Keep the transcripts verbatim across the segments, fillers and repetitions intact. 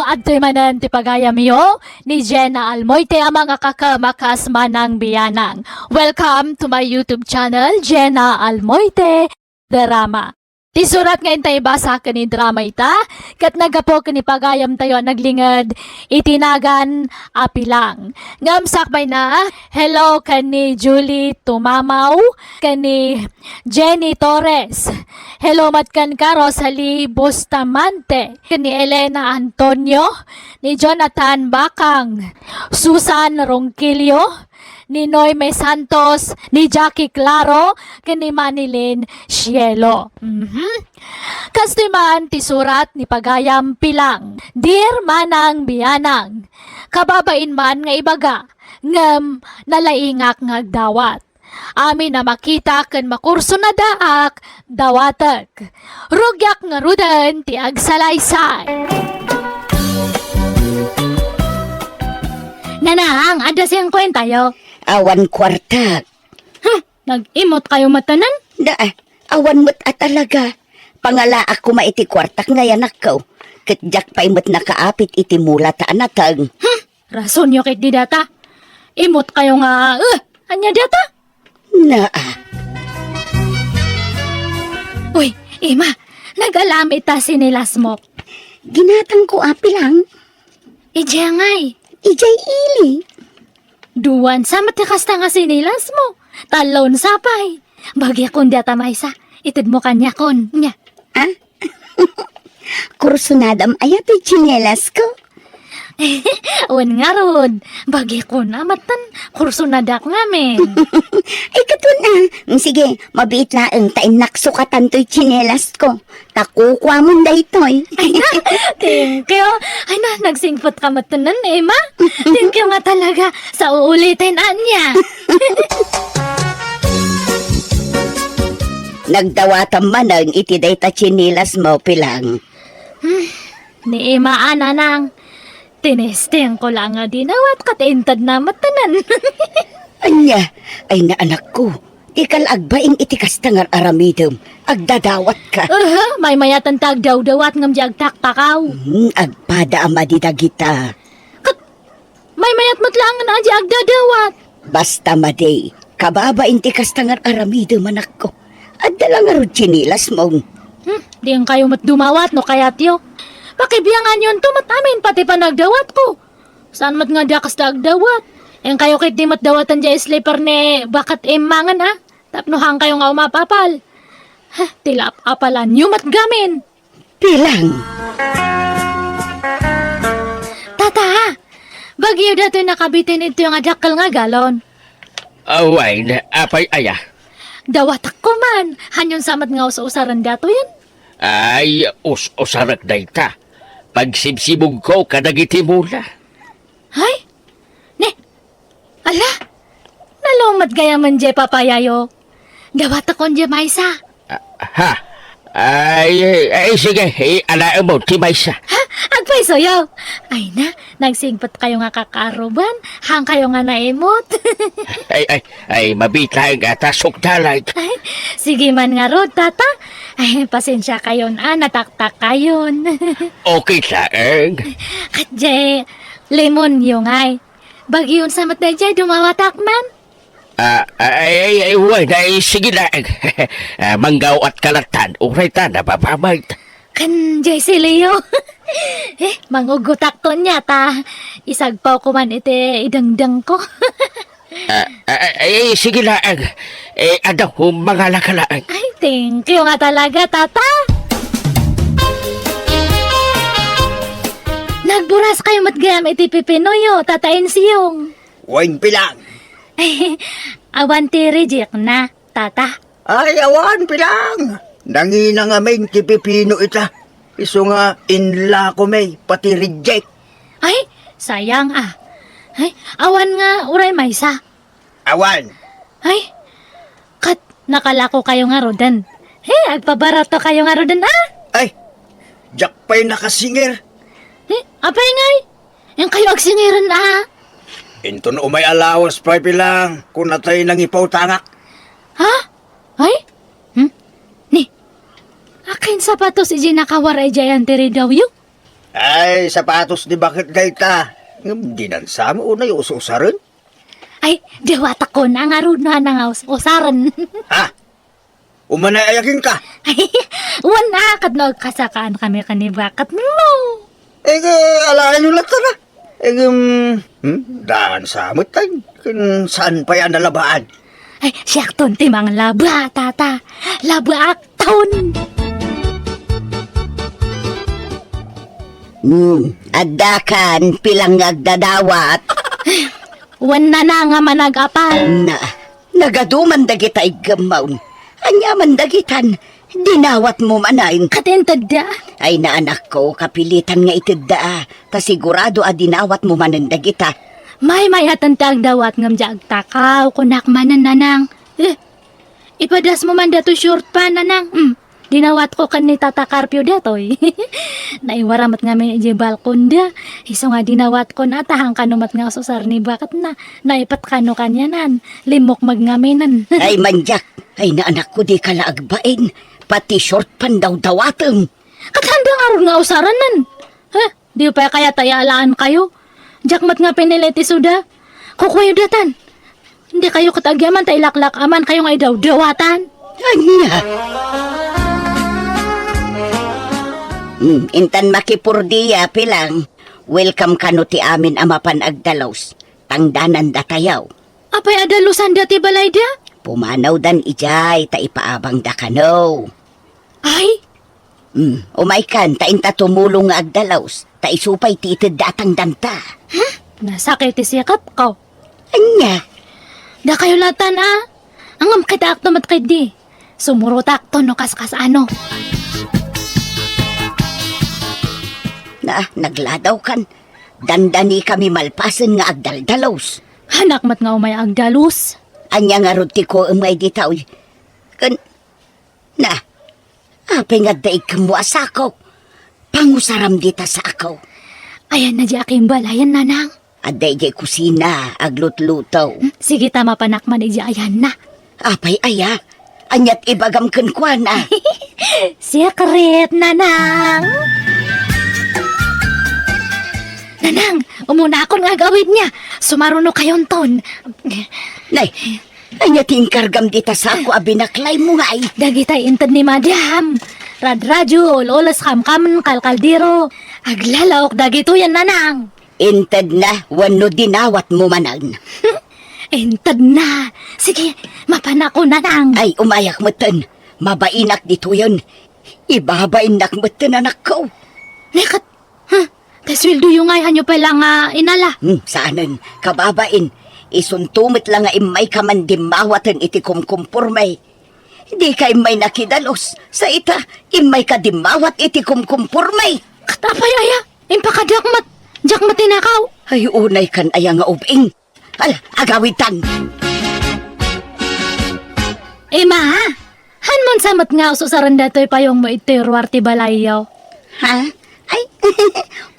Adtoy manen ti pagayamyo ni Jenna Almoite a mangakakam a kas Manang Bianang. Welcome to my YouTube channel, Jenna Almoite Drama. Ti surat nga intay ibasa ken idrama ita, ket naggapu ken ni pagayamtayo a naglinged iti nagan a Pilang. Ngem sakbayna, hello ken ni Julie Tumamaw, ken ni Jenny Torres. Hello met kenka, Rosalie Bustamante, ken ni Elena Antonio, ni Jonathan Bakang, Susan Ronquillo, ni Noyme Santos, ni Jackie Claro, ken ni Manilyn Cielo. Mhm. Kastoy man ti surat ni pagayam Pilang, Dear Manang Bianang, kababain man nga ibaga, ngem nalaingak nga agdawat. Amin a makita ken makursunadaak, dawatek. Rugiak ngaruden ti agsalaysay. Nanang, adda singkuentayo. Awan kuartak. Huh, nag-imot kayo matanan? Da, awan met a talaga. Pangalaak koma iti kuartak nga yanakko. Ket diak pay met nakaapit iti mula ta anateng. Hmm, rasonyo ket di data. Imot kayo nga, eh, anya data? Naa. Uy, Ima, nagalam ita sinilasmo. Ginatangko a Pilang. Idiay ngay. Idiay ili. Duan sa met ti kasta nga sinilasmo. Tallon sa pay. Bagikon data maysa. Itedmo kaniakon. Nya. Ah? Kursunadam aya ti tsinelas ko? Wen ngarud, bagikon a met tan kursunadak ngamin. Ay, katun a. Mm, sige, mabiit laeng ta innak sukatan toy tsinelas ko. Ta kukuamon daytoy. Ay na, thank you. Ay na, nagsingpet ka met tanan, Emma. Thank you nga talaga. Sa uuliten, anya. Nagdawatam manen iti dayta tsinelas mo, Pilang. Hmm, ni Ima a, Nanang. Tinesting ko lang nga dinawat ket inted na met tanan. Anya, ay na anakko, dika la agbain iti kasta nga ar-aramidem, agdadawat ka. Aha, maymayatan ta agdawdawat ngem di agtaktakaw. Hmm, agpada a madi dagita. Ket maymayat met laeng nga di agdadawat. Basta madi, kababain ti kasta nga ar-aramidem, anakko. Adda la ngarud tsinelas mo. Hmm, dian kayo met dumawat no kayatyo. Pakibianganyon to met amin pati panagdawat ko. Saan met nga diak kasta agdawat? Inkayo ket di met dawatan diay slipper ni Baket Emma ngan, a? Tapno haan kayo nga umapapal. Heh, ti la ap-apalanyo met gamin. Pilang. Tata, bagyo datoy nakabitin ito nga dakkel nga galon. Awayen, apay aya? Dawatak ko man. Hanyon sa met nga us-usaren datoyen? Ay, us-usarek dayta. Pagsibsibugko kadagiti mula. Ay? Ni, ala? Nalumet gayam diay papayayo. Dawatakon diay maysa. Ah, ha? Ay, ay, sige, ialaem mo ti maysa. Ha? Agpaysoyo? Ay na, nagsingpet kayo nga kakaruban, haan kayo nga naimot. Ay, ay, ay, mabitaeng ata sukdalan. Ay, sige man ngarud, tata. Ay, pasensia kayon, a, nataktak kayon. Okay laeng. Ket diay, lemon yo ngay. Bagyon sa met daydiay, dumawatak man. Ah, ay, ay, ay, wen, ay, sige laeng. Ah, manggaw-at ka lattan, uray ta, napapamayt. Ken diay si Leo. Eh, mangugutak to nia ta. Isagpaw ko man iti idengdeng ko. Ah, ah, ay, ay, sige laeng. Eh, adaw, mangala ka laeng. Ay, thank you nga talaga, tata. Nagburas kayo met gayam iti pipinoyo, tata Ensyong. Wen, Pilang. Awan ti reject na, tata. Ay, awan, Pilang. Nangina ngamin ti pipino ita. Isu nga inla ko may pati reject. Ay, sayang, a. Ay, awan nga uray maysa. Awan. Ay, ket nakalako kayo ngaruden. He, agpabarato kayo ngaruden, a? Ay, diak pay nakasingir. He, apay ngay? Inkayo agsingirem, a? Inton umay a lawas pay, Pilang, kunatay nangipawtangak. Ha? Ay? Hmm? Ni, akin sapatos iti nakawaray diay antiridawyo? Ay, sapatos ni baket dayta. Ngem dinan sa met unay us-usaren? Ay, dawatakon a ngarud no ania nga us-usaren. Ah, umanay aya kenka. Ay, wen a, ket no agkasakankami ken ni baket no. Eh, alaenyo latta na. Eh, um, hmm, daan sa met tay. Ken saan pay a nalabaan? Ay, siakton ti manglaba, tata. Labaakton. Hmm, addakan, pilang nga agdadawat? Wen nanang a manag-apal. Na, nagaduman dagita iggemmaw. Ania man dagitan, dinawatmo manen. Ket intedda? Ay, naanakko, kapilitan nga itedda, a. Ta sigurado a dinawatmo manen dagita. Maymayat ti agdawat ngem diak agtakaw, kunak manen, nanang. Eh, ipadasmo man datoy short pant, nanang. Hmm. Dinawatko ken ni Tata Carpio datoy. Naiwara met ngamin idiay balkonda. Isu nga dinawatkon a, ta haan kano met nga ususar ni baketna. Naipet kano kanianan. Limmukmeg ngaminen. Ay, mandiak. Ay, naanakko, dika la agbain. Pati short pant dawdawatem. Ket haanda ngarud nga usaranen. Heh, di pay kayat a alaankayo. Diak met nga pinili ti isuda. Kukuayo datan. Dikayo ket agyaman ta ilaklak-amankayo nga idawdawatan. Ania? Hmm, intan makipurdia, pilang. Welcome kano ti amin a mapan agdalus. Tangdanan datayo. Apay a dalusanda ti balayda? Pumanawdan idiay ta ipaabangda kano. Ay, Hmm, umaykan, ta inta tumulong nga agdalus, ta isu pay ti itedda a tangdanta. Hmm? Nasakit ti sikapko. Ania? Dakayo latan a. Ngem kitaakto met ketdi. Sumurotakto no kaskas-ano. Na, nagladawkan. Dandanikami malpasen nga agdaldalus. Haanak met nga umay agdalus. Ania ngarud ti kuem nga idi taoy? Ken Na, apay nga adda ikemmo a sako? Pangusaram dita sako. Ayanna diay akimbalayen, nanang. Adda idiay kusina, aglutluto. Hmm, sige ta, mapanak man idiay ayanna. Apay aya? Aniat ibagam kenkuana? Secret, nanang. Nanang, umunakon nga agawidna. Sumarunokayonton. Nay, Ania ti inkargam dita sako a binaklaymo ngay? Dagitay inted ni Madam. Radradio, ul-ules, kamkam, kalkaldero. Aglalaok dagitoyen, nanang. Intedna wenno dinawatmo manen? Intedna. Sige, mapanakon, nanang. Ay, umayak metten. Mabainak ditoyen. Ibabainnak metten, anakko. Neket, Huh? Ta sueldoyo ngay, haanyo pay la nga inala? Hmm, saanen, kababain. Isunto met la nga immayka mandimmawaten iti kumkumporme. Dika immay nakidalus, sa ita, immayka dimmawat iti kumkumporme. Ket apay aya? Impakadiak met, diak met tinakaw. Ay, unaykan aya nga ubing. Ala, agawidtan. Ima, hanmon sa met nga ususaren datoy payongmo iti ruar ti balayyo? Ha? Ay,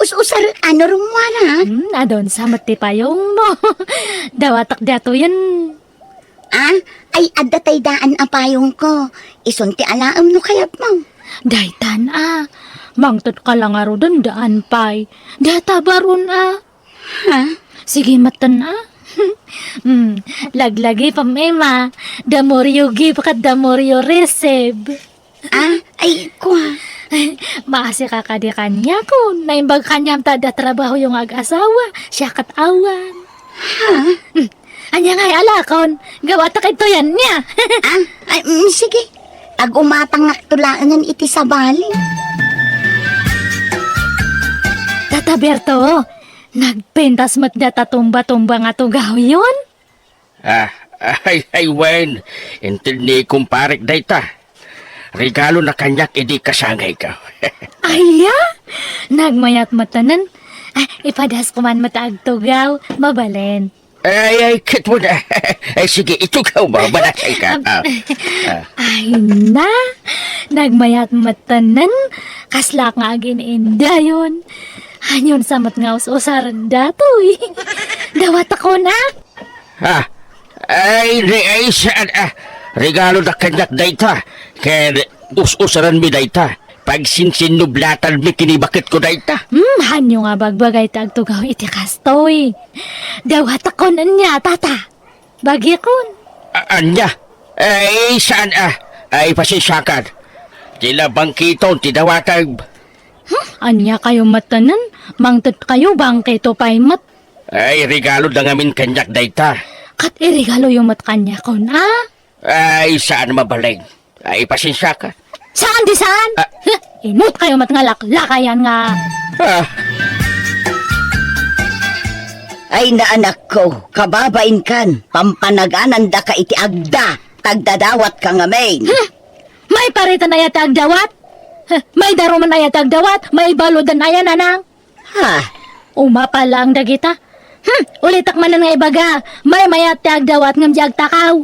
ususarek ano rummuar, ha? Hmm, adun sa met ti payongmo. Dawatek datoyen. Ah, ay, adda tay daan a payongko. Isun ti alaem no kayatmo. Daytan, a. Mangted ka la ngaruden daan pay. Data baron, a. Ha? Sige, metten, a. Hmm, laglagipem, Ima. The more you give, ket the more you receive. Ah, ay, kua. Maasi ka kadi kaniako. Naimbag kaniam ta adda trabahoyo nga ag-asawa. Siak ket awan. Ha? Hmm. Ania ngay alakon? Gawatek ditoyen, nia. Ah, ay, mm, sige. Agumatangakto laengen iti sabali. Tata Berto, nagpintas met data tumba-tumba nga tugawyon? Ah, ay, ay, wen, inted ni kumparek dayta. Regalona kaniak idi kasangayko. Aya? Nagmayat metten. Ah, ipadasko man met agtugaw, mabalin. Ay, ay, ket mo na. Ay, sige, itugaw mo, manasay ka. Ah, ah. Ay na, nagmayat metten, kasla nga agin-indayon. Hanyon sa met nga us-usaren datoy. Dawatekon, a. Ah, ay, di, ay, saan, ah, regalo na kaniak dayta, ken us-usaranmi dayta. pagsinsinnublatanmi ken ni baketko dayta. Hmm, haanyo nga bagbagay ti agtugaw iti kastoy. Dawatakon ania, tata. Bagikon. A-, ania? Ay, saan a? Ay, pasensiakan. Ti la bangketon ti dawatem. Hmm, ania kayo matanan? Mangted kayo, bangketo pay met. Ay, regalo da ngamin kaniak dayta. Ket iregaloyo met kaniakon, a? Ay, saan mabalin. Ay, pasensiakan. Saan ti saan? Ah. Huh, imut kayo met nga laklakayan nga. Ah. Ay, naanakko, kababainkan, pampanaganandaka iti agda, tagdadawatka ngamin. Hmm? Maiparetan aya ti agdawat? Huh, maidaruman aya ti agdawat? Maibaludan aya, nanang? Ha? Umapal laeng dagita. Hmm, ulitek manen nga ibaga, maymayat ti agdawat ngem di agtakaw.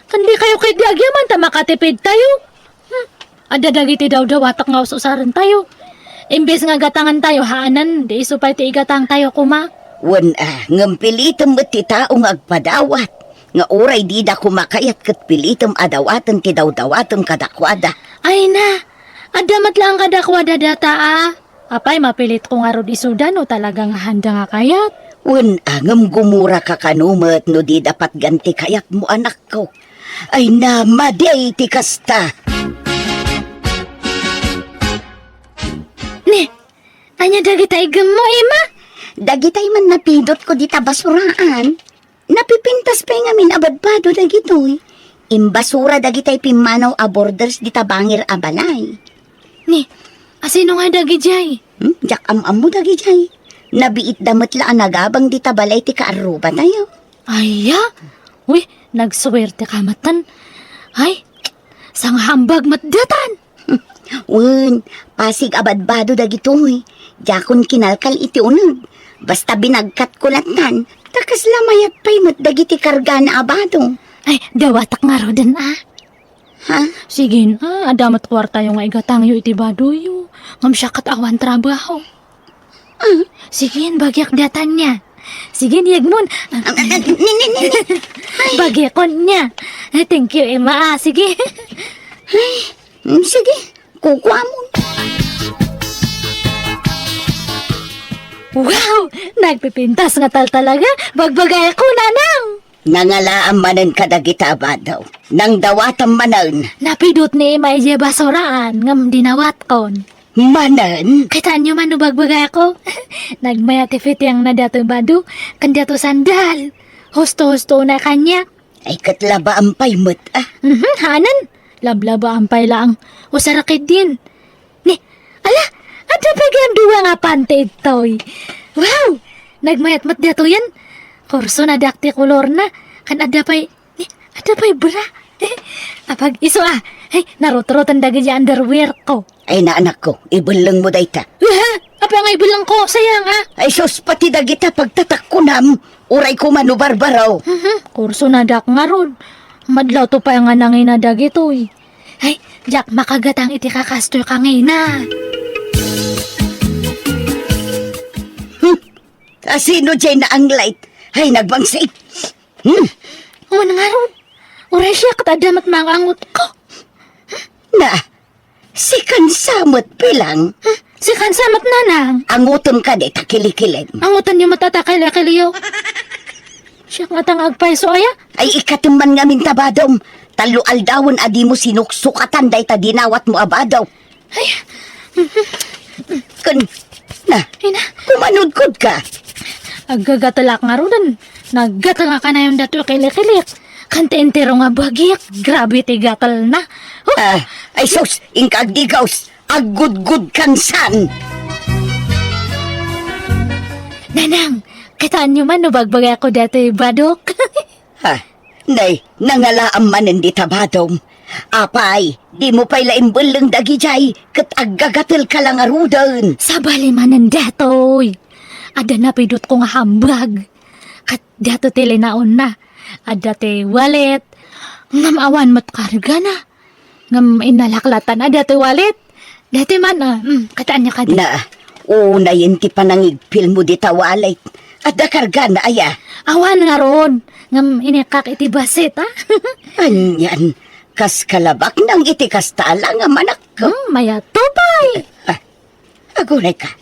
Ken di kayo ketdi agyaman ta makatipidtayo. Hmm, adda dagiti dawdawatek nga us-usarentayo. Imbes nga gatangantayo, haanen, di isu pay ti igatangtayo koma. Wen a, ngem pilitem met ti tao nga agpadawat, nga uray dida koma kayat ket pilitem a dawaten ti dawdawatem kadakuada. Ay na, adda met laeng kadakuada data a. Apay, mapilitko ngarud isuda no talaga nga haanda nga kayat? Wen a, ngem gumuraka kano met no dida patgan ti kayatmo, anakko. Ay na, madi ti kasta. Ni, ania dagita iggemmo, Emma? Dagitay man napidotko dita basuraan. Napipintas pay ngamin a badbado dagitoy. Imbasura dagitay pimmanaw a borders dita bangir a balay. Ni, asino nga dagidiay? Hmm? Diak am-ammo dagidiay. Nabiitda met la a nagabang dita balay ti kaarrubatayo. Aya? Uy, nagsuwerte ka matan. Ay, sangahambag met datan. Wen, pasig a badbado dagitoy. Diakon kinalkal iti uneg. Basta binagkatko lattan, ta kasla mayat pay met dagiti kargana a bado. Ay, dawatak ngaruden a. Ha? Sige, a, adda met kuartayo nga igatangyo iti badoyo. Ngem siak ket awan trabaho. Ah. Sige, bagiak datan nia. Sige, yegmon. Ah, ah, ah, ni, ni, ni, ni. Ay. Bagiakon nia. Ay, thank you, Emma. Ah, sige. Ay, mm, sige. Kukuamon. Wow! Nagpipintas nga tal talaga. Bagbagayko, nanang! Nangalaam manen kadagita a bado. Nangdawatam manen. Napidot ni Emma idiay basuraan, ngem dinawatkon. Manen? Kitaenyo man no bagbagayko? Nagmayat ti fitiangna datoy bado, ken datoy sandal. Husto-husto na kaniak. Ay, ket labaam pay met, a. Mhm, haanen. Lablabaan pay laeng. Usara ketdin. Ni, ala, adda pay gayam dua nga panty ditoy. Wow! Nagmayat met datoyen. Kurso na dak ti kolorna. Ken adda pay, ni, adda pay bra. Apag-isu a. Ay, narutroten dagiti underwear ko. Ay, naanakko, ibellengmo dayta. Aha! Apay nga ibellengko? Sayang a. Ay, sus, pati dagita pagtatakkunam. Uray koma no barbaro. Mhm, kurso na dak ngarud. Madlawto pay nga nangina dagitoy. Ay, diak makagatang iti kakastoy kangina. Hmm. Asino diay naanglight? Ay, nagbangsik. Hmm. Awan ngarud. Uray siak ket adda met maang-angotko. Na, sikansa met, Pilang? Hmm? Sikansa met, nanang? Angotem kadi ta kilikilim. Angotenyo met ta kilikiliyo. Siak ngata nga agpayso aya? Ay, ikatem man ngamin ta badom. Tallo aldawen a dimo sinuksukatan dayta dinawatmo a bado. Ay. Ken, na, Ay na. Kumanudkod ka. Aggagatelak ngaruden. Naggatel nga kanayon datoy kilikilik. Ken ti entero nga bagik. Grabe ti gatelna. Oh. Ah, ay sus, inka agdigaws. Aggudgud kansan. Nanang, kitaenyo man no bagbagayko datoy badok. Ha? Nay, nangalaam manen dita badom. Apay, dimo pay la imbelleng dagidiay ket aggagatelka la ngaruden. Sabali manen datoy. Adda napidotko nga hambag. Ket datoy ti linaonna. Adda ti wallet. Ngem awan met kargana. Ngem innalak lattan a datoy wallet. Datoy man, a, mm, kitaenyo kadi. Na, unayen ti panangigpilmo dita wallet. Adda kargana aya? Awan ngarud. Ngem inikkak iti bassit, a. Anian, Kas kalabaknang iti kasta a langam, anakko. Hmm, mayat to pay. Ah, aguray ka.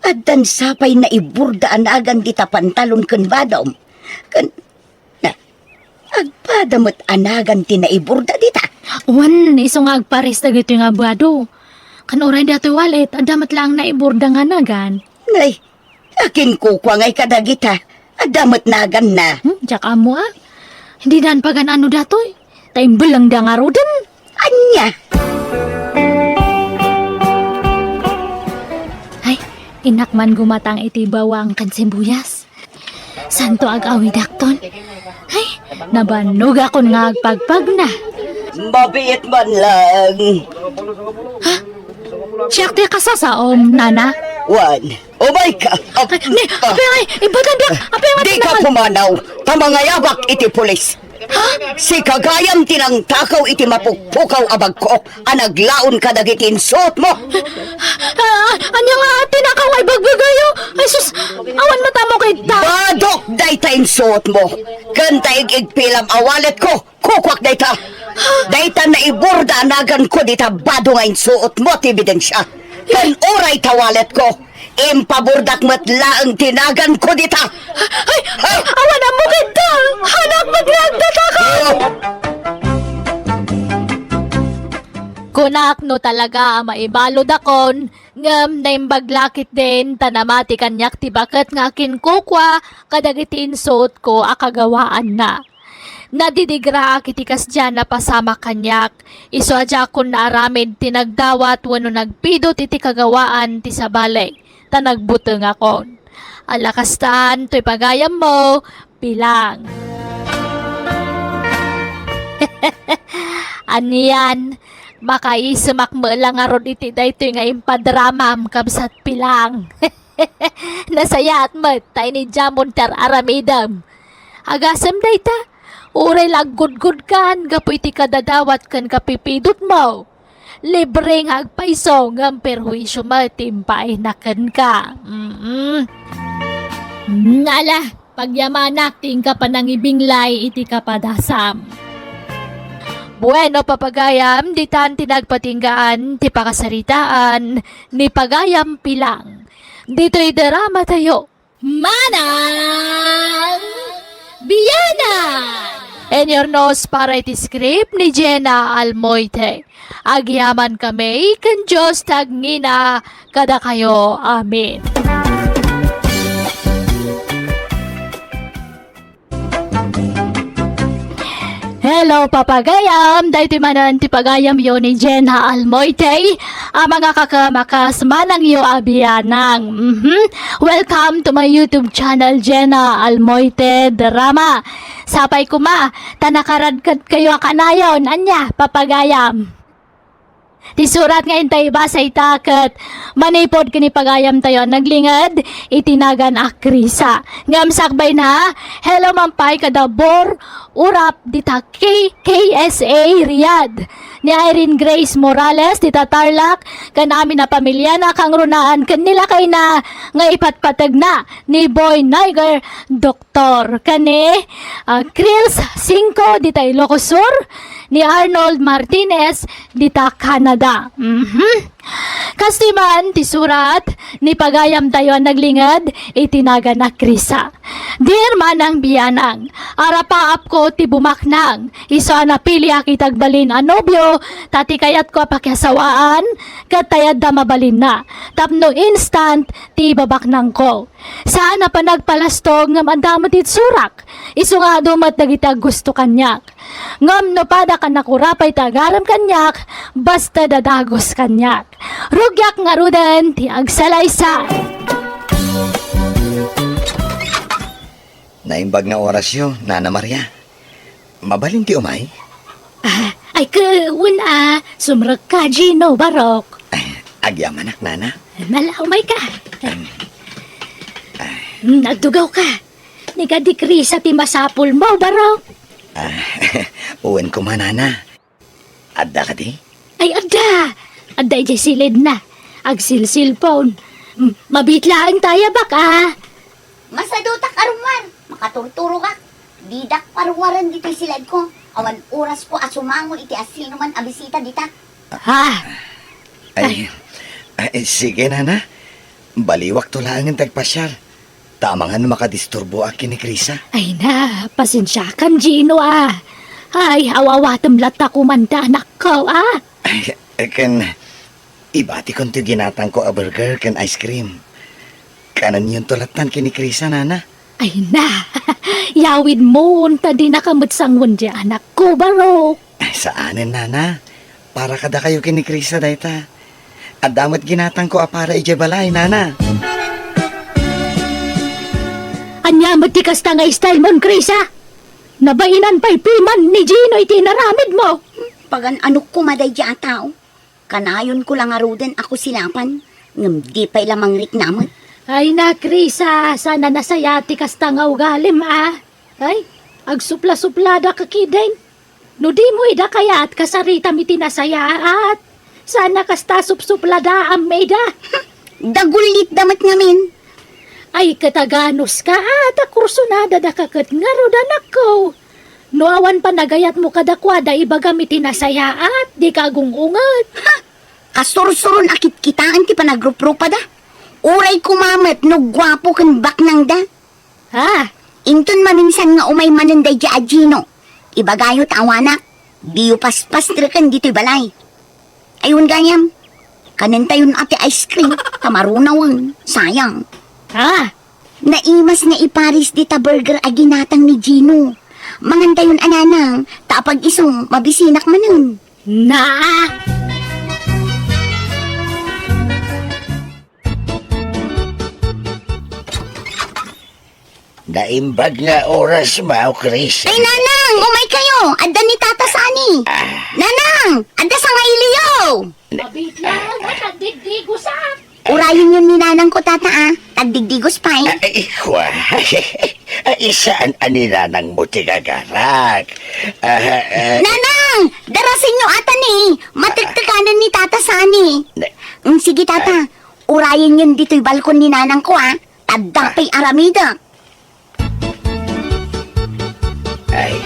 Addan sapay naiburda a nagan dita pantalon ken badom. Ken, na, agpada met a nagan ti naiburda dita. Wen, isu nga agpares dagitoy nga bado. Ken uray datoy wallet, adda met laeng naiburda nga nagan. Nay, Akin kukua ngay kadagita. Adda met naganna. Hmm, diak ammo, a. Didan pagan-ano datoy. Ta imbellengda ngaruden. Ania? Ay, innak man gumatang iti bawang ken sibuyas. Santo ag-awidakton. Ay, nabannog akon nga agpagpagna. Mabiit man lang. Ha? Siak ti kasasaom, nana? Wen. Umay ka. Ap-, Ay, ni, ah. Apay ngay, ibadan diak. Apay ngay, Di ka pumanaw. Ta mangayabak iti pulis. Ha? Sika gayam ti nangtakaw iti mapukpukaw a bagko a naglaon kadagiti insuotmo. Ah, ania nga tinakaw nga ibagbagayo? Ay, sus, awan mata mo kay ta. Badok dayta insuotmo. Ken ta ig-igpilam a walletko. Kukuak dayta. Dayta naiburda a naganko dita bado nga insuotmo ti ebidensia. Ken uray ta walletko, impaburdak met laeng ti naganko dita. Ay, ay, awan ammo kenta. Hanak met nga agtataka. Oh. Kunak no talaga a maibaludakon, ngem naimbag la ketdin ta namati kaniak ti baket nga akinkukua kadagiti insuotko a kagawaanna. Nadidigraak iti kasdiay a napasamak kaniak, isu a diakon naaramid ti nagdawat wenno nagpidut iti kagawaan ti sabali, ta nagbutengakon. Ala kastan, toy pagayammo, Pilang. Anian, makaisemak met la ngarud iti daytoy nga impadramam, kabsat Pilang. Nasayaat met ta inidiamon ti ar-aramidem. Agasem dayta, uray la aggudgudkan gapu iti kadadawat ken kapipidutmo. Libre nga agpayso ngem perhuisio met ti impaayna kenka. Mm. Ala, pagyamanak ti inka panangibinglay iti kapadasam. Bueno, papagayam, ditan ti nagpatinggaan ti pakasaritaan ni Pagayam Pilang. Ditoy drama tayo. Manang Bianang! Inurnos para iti script ni Jenna Almoite. Agyamankami ken Dios ti agngina kadakayo. Amen. Hello, papagayam! Daytoy manen ti pagayamyo ni Jenna Almoite. A, mga kakamakas, manangyo a bianang. Mhm. Welcome to my YouTube channel, Jenna Almoite Drama. Sapay koma, ta nakaradkadkayo a kanayon. Ania, papagayam? Ti surat nga intay ibasa ita ket manipud ken ni pagayamtayo a naglinged iti nagan a Krisa. Ngem sakbayna, hello man pay kada Bor, Urap, dita K-, K S A Riyadh, ni Irene Grace Morales, dita Tarlac, ken amin a pamiliana, kangrunaan ken ni lakayna nga ipatpategna ni Boy Niger, Dok Tor, ken ni, ah, Krils Cinco dita Ilocos Sur, ni Arnold Martinez dita Canada. Mhm. Kastoy man ti surat ni pagayamtayo a naglinged iti nagan a Krisa. Dear Manang Bianang, arapaapko ti bumaknang, isu a napiliak iti agbalin a nobio, ta ti kayatko a pakiasawaan, ket ta adda mabalinna, tapno instant ti ibabaknangko. Saan a panagpalastog ngem adda met iti surak. Isu nga adu met dagiti aggusto kaniak. Ngem no padak a nakurapay ti agarem kaniak, basta dadagus kaniak. Rugiak ngaruden ti agsalaysay. Naimbag nga orasyo, Nana Maria. Mabalin ti umay? Ah, ay, wen a, sumrekka, Gino, Barok. Ay, agyamanak, Nana. Ala, umayka. Em. Ay. Hmm, agtugawka. Ni kadi Krisa ti masapulmo, Barok. Ah, wen koma, Nana. Adda kadi? Ay, adda. Adda idiay silidna. Agsilsilpon. Hmm, mabiit laeng ta aya, baka. Masadutak a rummuar. Makaturturogak. Didak parunguaren ditoy siledko. Awan orasko a sumango iti asinoman a bisita dita. Ha? Ay, ay, sige, nana. Baliwakto laengen ti agpasiar. Ta amangan no makadisturboak ken ni Krisa. Ay na, pasensiakan, Gino, a. Ay, aw-awatem latta koma ti anakko, a. Ay, ken ibatikon ti ginatangko a burger ken ice cream. Kananyonto lattan ken ni Krisa, nana. Ay na, yawidmon ta dinaka met sangoen ti anakko, barok. Ay, saanen, nana. Para kadakayo ken ni Krisa dayta. Adda met ginatangko a para idiay balay, nana. Ania met ti kasta nga style mon, Krisa? Nabainan pay piman ni Gino iti inaramidmo. Pagan-anok koma daydiay a tao. Kanayonko la ngaruden a kusilapan, ngem di pay la mangriknamek. Ay na, Krisa, saan a nasayaat ti kasta nga ugalim, a. Ay, agsupla-supladak ketdin. No dimo ida kayat, kasaritam iti nasayaat. Saan a kasta supsupladaam ida. Dagullitda met ngamin. Ay, ket aganuska, a, ta kursunadadaka ket ngarud, anakko. No awan panagayatmo kadakuada, ibagam iti nasayaat, dika agung-unget. Ha! Kasursuron a kitkitaen ti panagruprupada. Uray koma met no guapo ken baknangda. Ha? Inton maminsan nga umay manen daydiay a Gino, ibagayo ta awanak, diyo paspastreken ditoy balay. Ay, wen gayam, kanentayon a ti ice cream, ta marunawen, sayang. Ha? Naimas nga iparis dita burger a ginatang ni Gino. Mangantayon a, nanang, ta apag-isu, mabisinak manen. Naa! Naimbag nga oras, Mao Chris. Ay, nanang, umay kayo. Adda ni Tata Sani. Ah. Nanang, adda sangailiyo. Abit lang, at agdigdigosak. Urayenyon ni nanangko, tata, a. Tagdigdigos pay. Ay, kwa. Ay, saan a ni nanangmo ti gagarak? Ah, ah. Nanang! Darasenyo ata ni. Matektekanen ni Tata Sani. Ne- Mm, sige, tata. Ay. Urayenyon ditoy balkon ni nanangko, a. Adda pay aramidek. Ay,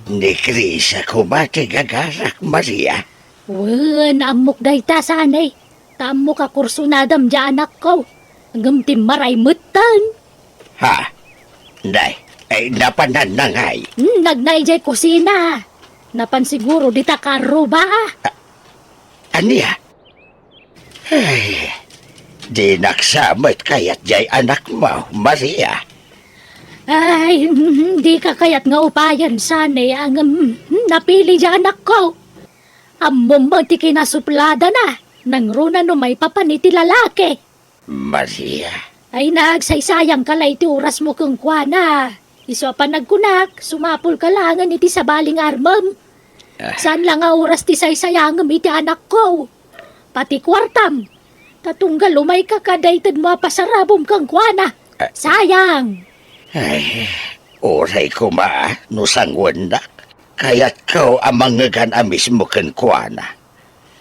ni Krisa koma ti gagarak, Maria. Wen, ammok dayta, Sani. Ta ammok a kursunadam diay anakko. Ngem timmaray metten. Ha? Nay, ay, napananna ngay? Hmm, nagna idiay kusina. Napan siguro dita karruba. A-, ania? Ay, dinak sa met kayat diay anakmo, Maria. Ay, mm, dika kayat nga upayen, Sani, ngem, mm, napili diay anakko. Ammom met ti kinasupladana, nangruna no maipapan iti lalaki. Maria. Ay, nagsaysayangka la iti orasmo kenkuana. Isu a panagkunak, sumapulka laengen iti sabali nga armem. Ah. Saan la nga oras ti saysayangem iti anakko. Pati kuartam. Ta tunggal umayka, kada itedmo a pasarabom kenkuana. Ah. Sayang! Ay, uray koma no sangoennak. Kayatko a mangngegan a mismo kenkuana.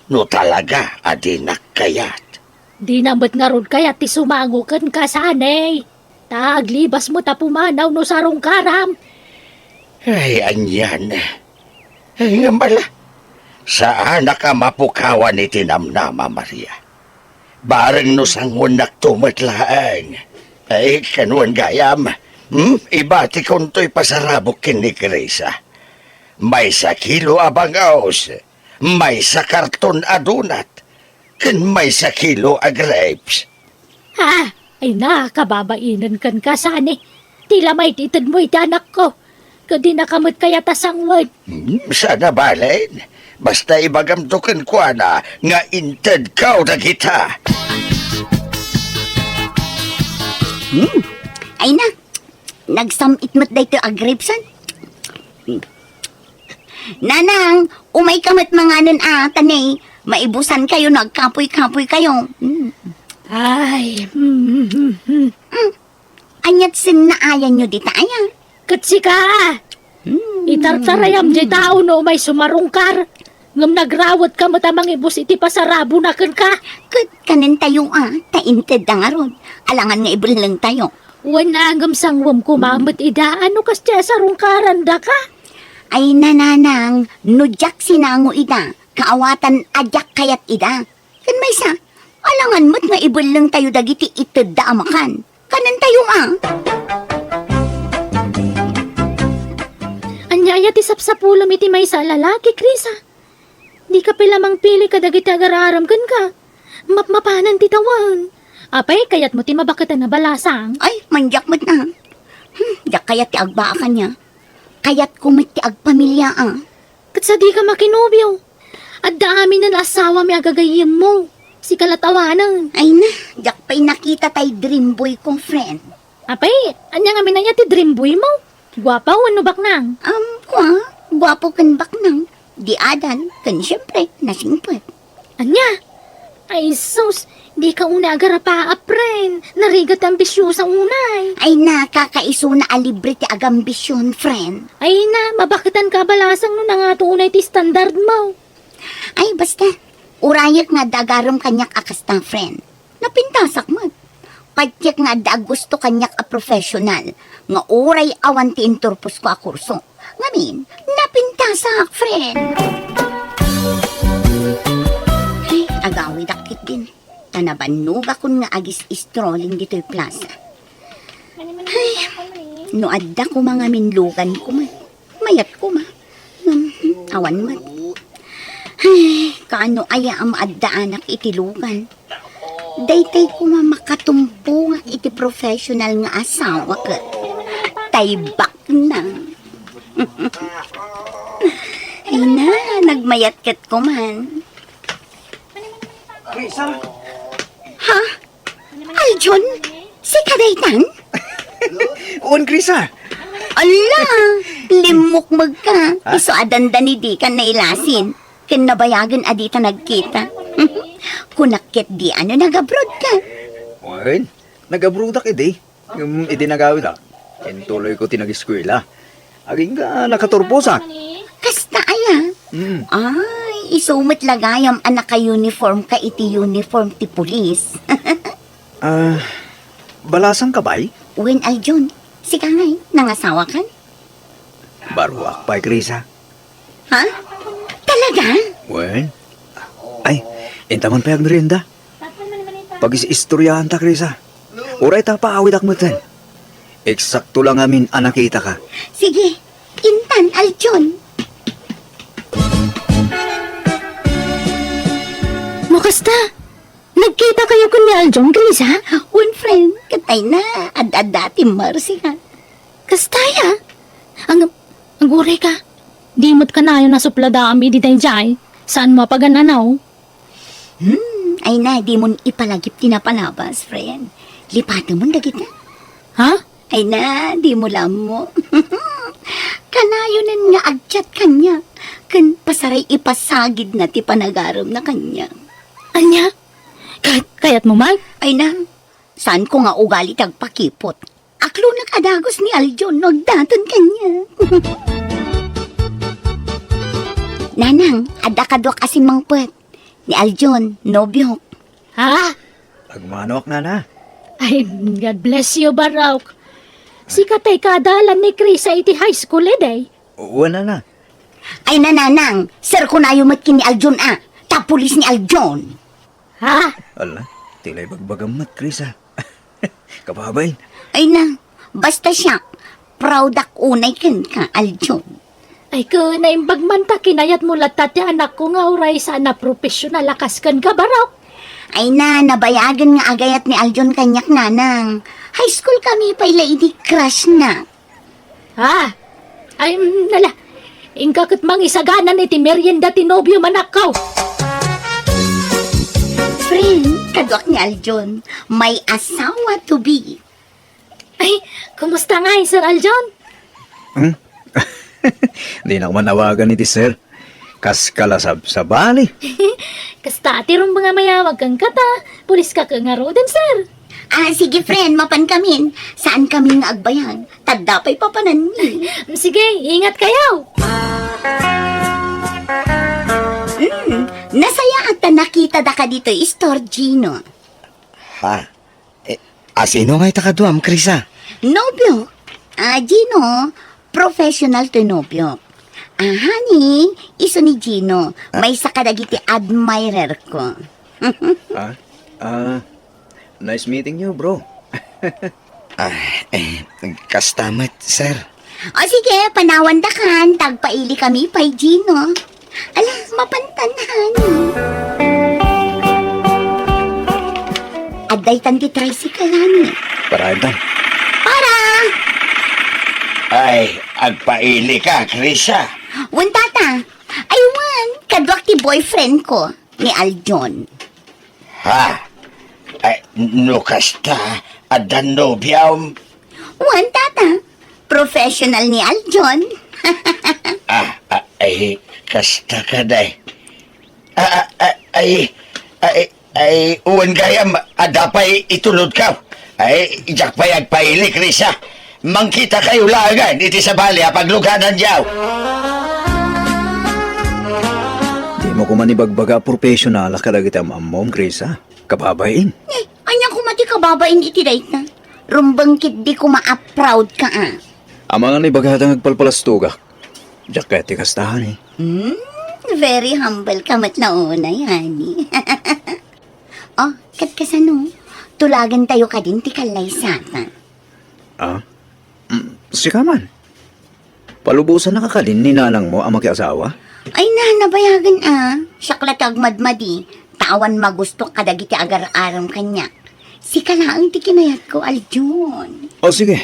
No talaga a dinak kayat. Dina met ngarud kayat ti sumango kenka, Sani. Ta aglibasmo ta pumanaw no sarungkaram. Ay, anian. Ay, ngem ala. Saanak a mapukawan iti namnama, Maria. Bareng no sangoennakto met laeng. Ay, kanwan gayam. Hmm? Ibatikon toy pasarabok ken ni Krisa. Maysa kilo a bangos. Maysa karton a donut, ken maysa kilo a grapes. Ha? Ay na, kababainen kenka, Sani. Ti la maitedmo iti anakko. Ket dinaka met kayat a sangoen. Hmm, saan a balen. Basta ibagamto kenkuana nga intedko dagita. Hmm. Ay na, nagsam-it met daytoy a grapes, an? Hmm. Nanang, umayka met manganen a, ta ne, maibusankayo no agkapuy-kapuykayo. Mm. Ay, mm, mm, mm. Mm. Aniat sinnaayanyo dita aya? Ket sika, a. Mm. Itartarayam diay tao no umay sumarungkar. Ngem nagrawetka met a mangibus iti pasarabona kenka. Ket kanentayo a, ta intedda ngarud. Alangan nga ibellengtayo. Wen, ngem sanguem koma met ida, a no kasdiay a sarungkarandaka? Ay, nanang, no diak sinango ida, kaawatan a diak kayat ida. Ken maysa, alangan met nga ibellengtayo dagiti itedda a makan. Kanentayo a. Ania aya ti sapsapulem iti maysa a lalaki, Krisa? Dika pay la mangpili kadagiti agar-aram kenka. Mapmapanen ti tawen. Apay, kayatmo ti mabaketan a balasang? Ay, mandiak met na. Hmm, diak kayat ti agbaa kaniak. Kayatko met ti agpamilia a. Ket sadika makinobio. Adda aminen asawami a gagayyemmo. Sika la tawanen. Ay na, diak pay nakita tay dream boy ko, friend. Apay, ania ngamin aya ti dream boy mo? Guapo wenno baknang? Um, kua, guapo ken baknang. Di adan, ken siyempre, nasingpet. Ania? Ay, sus, dika unay agarapaap, friend. Narigat ti ambisiosa unay. Ay na, kakaisuna a libre ti agambision, friend. Ay na, mabaketanka a balasang no nangato unay ti standard mo. Ay, basta, urayek nga adda agarem kaniak a kasta, friend. Napintasak met. Patiek nga adda aggusto kaniak a professional nga uray awan ti inturposko a kurso. Ngamin, napintasak, friend. Ay, agawidak ketdin. Ta nabannogakon nga agis-strolling ditoy plaza. Ay, no adda koma ngamin lugan koma. Mayat koma. Hmm, awan met. Ay, kaano aya a maaddaanak iti lugan? Daytay koma makatumbongak iti professional nga asawa ket tay baknang. Ay na, nagmayat ket koman. Krisa? Ha? Aljon? Sika daytan? Wen, Krisa. Ala, limmukmegka. Ha? Isu a dandani dikan nailasin. Ken nabayagen a dita nagkita. Kunak ketdi a no nag-abroad ka. Wen, nag-abroadak idi. Ngem idi nagawidak, intuloyko ti nag-eskuela. Agingga nakaturposak. Kasta aya? Mm. Ay, isu met la gayam a naka-uniform ka iti uniform ti pulis. Ah, balasang ka bay? Wen, Aljon. Sika ngay, nangasawa kan? Baruak pay, Krisa. Ha? Talaga? Wen? Ay, inta man pay agmerienda. Pagis-istoryaanta, Krisa. Uray ta paawidak metten. Eksakto la ngamin a nakitaka. Sige, intan, Aljon. No kasta, nagkita kayo ken ni Aljon, Krisa? Wen, friend, ket ay na, ad-adda ti Marsikan. Kasta aya? Ang, aguray ka. Di met kanayon a supladaam idi daydiay. Saan mo a pagan-anaw? Hmm, ay na, di mon ipalagip ti napalabas, friend. Lipatemon dagita. Ha? Ay na, di mo la ammo. Kanayonen nga agchat kaniak. Ken pasaray ipasagidna ti panagaremna kaniak. Ania? Kay-, kayat mo man? Ay na, saan ko nga ugali ti agpakipot? Aklonak a dagus ni Aljon no agdaton kaniak. Nanang, adda kaduak a simmangpet. Ni Aljon, nobiok. Ha? Agmanoak, nana. Ay, God bless you, Barok. Sika tay kaadalan ni Krisa iti high school, eh, day? Wen, nana. Ay, nananang, sir, kunayo met ken ni Aljon, a. Ta pulis ni Aljon. Ha? Ala, ti la ibagbagam met, Krisa. Kababain. Ay na, basta siak, proud ak unay kenka, Aljon. Ay, ken naimbag man ta kinayat mo latta ti anakko nga uray saan a professional a kas kenka, Barok. Ay na, nabayagen nga agayat ni Aljon kaniak, nanang. High school kami pay la idi crush na. Ah, ay, mm, nala. Inka ket mangisaganan iti merienda ti nobio, manakkaw. Friend, kaduak ni Aljon, may asawa to be. Ay, kumusta ngay, Sir Aljon? Hmm? Dinak man awagan iti sir. Kas kalasabsabali. Kasta ti rumbeng a mayawag kenka ta, pulis ka ken ngaruden, sir. Ah, sige, friend, mapan kamin. Saan kamin nga agbayag? Tadda pay papananmi. Sige, ingat kayo. Hmm, nasayaat ta nakita da ka ditoy store, Gino. Ha? Eh, asino nga ita kaduam, Krisa? Nobio. Ah, Gino, professional toy nobio. Ah, honey, isu ni Gino. Maysa kadagiti admirer ko. Ah, ah, nice meeting you, bro. Ah, eh, kasta met, sir. O sige, panawan da kan, tagpaili kami pay, Gino. Ala, mapantan, honey. Adda itan ti tricycle, honey. Para itan. Para! Ay, agpaili ka, Krisa. Wen, tata. Ay, wen, kaduak ti boyfriend ko, ni Aljon. Ha? Ay, no kasta, adda nobiam? Wen, tata. Professional ni Aljon. Ah, ah, ay, kasta ka, day. Ah, ah, ah, ay, ay, ay, wen gayam, adda pay itulodko. Ay, diak pay agpaili, Krisa. Mangkita kayo laengen iti sabali a pagluganan diaw. Dimo koma ibagbaga a professional kadagiti am-ammom, Krisa. Kababain. Eh, ania koma ti kababain iti dayta? Rumbeng ketdi koma a proud ka, ah. Amangan ibagada nga agpalpalastogak. Diak kayat ti kasta, honey. Hmm, very humble ka met la unay, honey. Oh, ket kasano? Tulagantayo kadin ti kallaysata. Ah? Mm, sika man. Palubosannaka kadin ni nanangmo a makiasawa? Ay na, nabayagen a. Siak la ti agmadmadi, ta awan magusto kadagiti agar-arem kaniak. Sika laeng ti kinayatko, Aljon. O sige,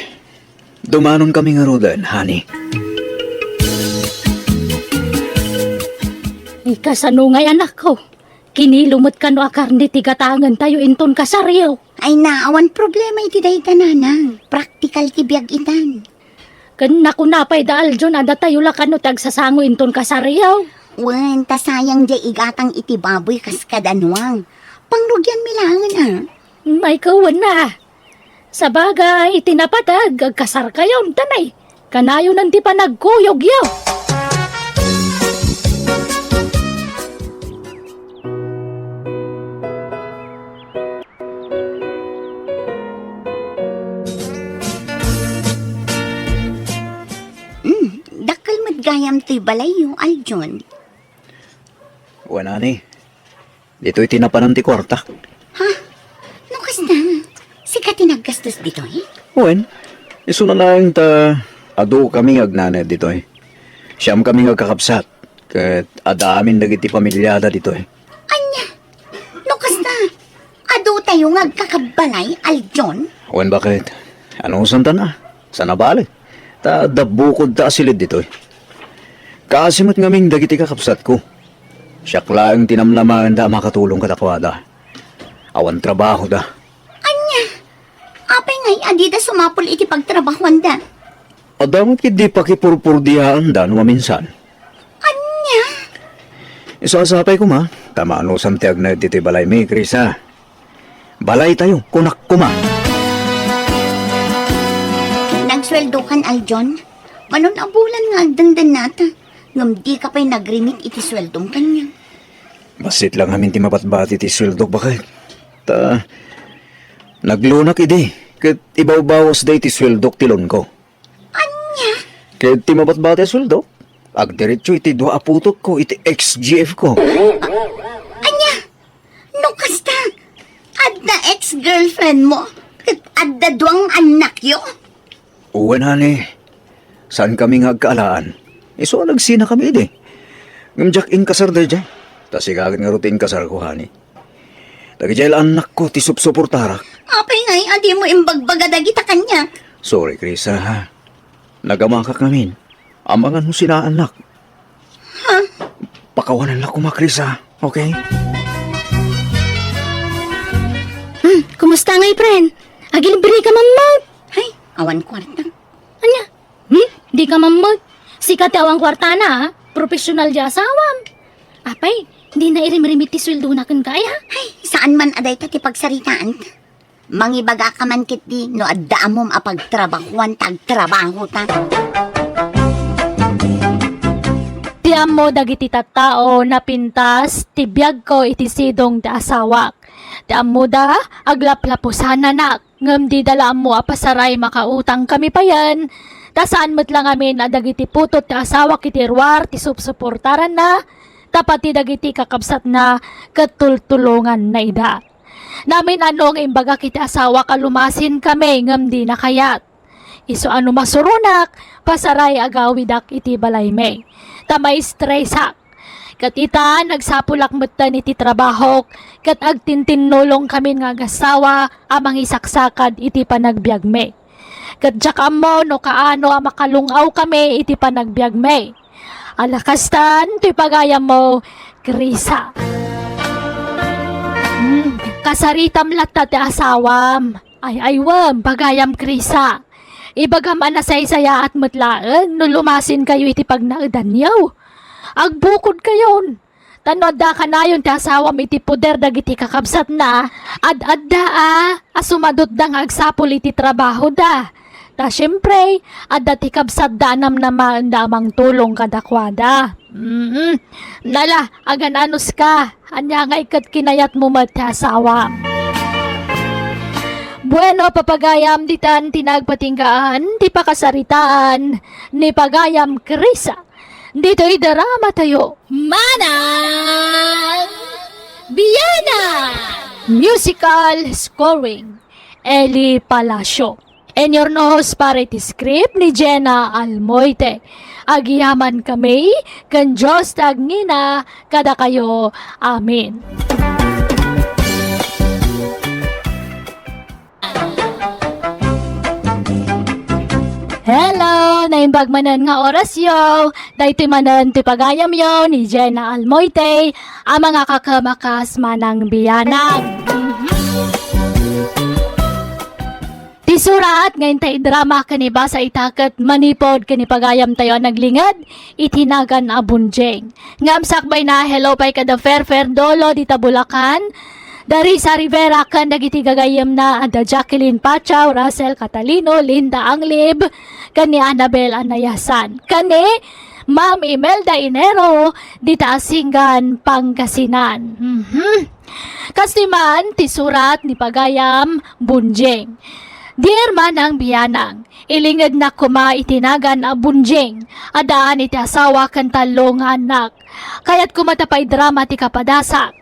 dumanon kami ngaruden, honey. Ay, kasano ngay, anakko? Kinilo met kano a karne ti gatangentayo inton kasaryo. Ay na, awan problema iti dayta, nanang. Praktikal ti biag itan. Ken nakuna pay da Aljon a datayo la kano ti agsasango inton kasaryo. Wen, ta sayang diay igatang iti baboy kas kadanuang. Pangrugianmi laengen a. May kawen na. Sabagay, iti napateg, agkasarkayon, ta nay, kanayonen ti panagkuyogyo. Hmm, dakkel met gayam toy balayyo, Aljon. Wen, honey. Ditoy ti napanan ti kuarta. Ha? No kasta, sika ti naggastos ditoy? Wen, isuna laeng ta adu kami nga agnanaed ditoy. Siam kami nga agkakabsat, ket adda amin dagiti pamiliada ditoy. Ania? No kasta, adutayo nga agkakabbalay, Aljon? Wen, baket? Anusanta a? Saan a bale? Ta adda bukodta a silid ditoy. Kaasi met ngamin dagiti kakabsatko. Siak laeng ti namnamaenda a makatulong kadakuada. Awan trabahoda. Ania? Apay ngay a dida sumapul iti pagtrabahoanda? Adda met ketdi pakipurpurdiaanda no maminsan. Ania? Isasapay koma, ta maanusam ti agnaed ditoy balaymi, Krisa. Balaytayo, kunak koma. Nagsueldokan, Aljon? Manon a bulan nga agdengdennata, ngem dika pay nag-remit iti sueldom kaniak. Bassit la ngamin ti mabatbati ti sueldok, baket. Ta, naglonak idi, ket ibawbawasda iti sueldok ti loanko. Ania? Ket ti mabatbati a sueldo, agdiretso iti dua a putotko iti X G F ko. Ania? No kasta, adda ex-girlfriendmo, ket adda dua nga annakyo? Wen, honey. Saankami nga agkaalaan. Isu a nagsinakami idi. Ngem diak inkasar daydiay. Ta sika ket ngarud ti inkasarko, honey. Dagidiay la annakko ti supsuportarak. Apay ngay a dimo imbagbaga dagita kaniak? Sorry, Krisa, ha? Nagamakak ngamin. Amangan no sinaannak. Ha? Pakawanannak koma, Krisa, okay? Hmm, kumusta ngay, friend? Agilibre ka man met. Hay, awan kuarta. Ania? Hmm? Di ka mammet. Sika ti awan kuartana, ha? Professional di asawam. Apay, di na irimrimit ti sueldona kenka, ay, ha? Ay, saan man a dayta ti pagsaritaanta. Mangibagaka man ketdi no adda ammom a pagtrabahuan ta agtrabahota. Ti ammo dagiti tattao, napintas ti biagko iti sidong ti asawak. Ti ammoda, aglaplapusananak. Ngem dida la ammo a pasaray makautang kami payen, Ta saan met la ngamin a dagiti putot ti asawak iti ruar ti supsuportaranna, ta pati dagiti kakabsatna ket tultulonganna ida. Namin-ano nga imbagak iti asawak a lumasinkami ngem dina kayat. Isu a no masuronak, pasaray agawidak iti balaymi. Ta maistresak. Ket ita, nagsapulak metten iti trabahok, ket agtintinnolongkamin nga agasawa a mangisaksakad iti panagbiagmi. Ket diak ammo no kaano a makalung-awkami iti panagbiagmi. Ala kastan, toy pagayammo, Krisa. Hmm, kasaritam latta ti asawam. Ay, ay, wen, pagayam, Krisa. Ibagam a nasaysayaat met laeng no lumasinkayo iti pagnaedanyo. Agbukodkayon. Ta no adda kanayon ti asawam iti poder dagiti kakabsatna, ad-adda a, a sumadutda nga agsapul iti trabahoda. Ta siempre, adda ti kabsatda a namnamaenda a mangtulong kadakuada. Mm. Nala, agan-anuska. Ania ngay ket kinayatmo met ti asawam? Bueno, papagayam, ditan ti nagpatinggaan ti pakasaritaan ni pagayam Krisa. Ditoy drama tayo. Manang Biana! Musical scoring, Eli Palacio. Inurnos para iti script ni Jenna Almoite. Agyamankami ken Dios ti agngina kadakayo. Amen. Hello! Naimbag manen nga orasyo. Daytoy manen ti pagayamyo ni Jenna Almoite, a mangakakem a kas Manang Biana. Ti surat nga intay idrama ken ibasa ita ket manipud ken ipagayamtayo a naglinged iti nagan a Bunjing. Ngem sakbayna, hello pay kada Fair Fair Dolo dita Bulacan, Darisa Rivera ken dagiti gagayyemna a da Jacqueline Pachaw, Russell Catalino, Linda Anglib, ken ni Annabel Anayasan, ken ni Ma'am Imelda Inero dita Asingan, Pangasinan. Mhm. Kastoy man ti surat ni pagayam Bunjing. Dear Manang Bianang, ilingednak koma iti nagan a Bunjing, addaan iti asawa ken tallo nga annak. Kayat koma ta paidrama ti kapadasak.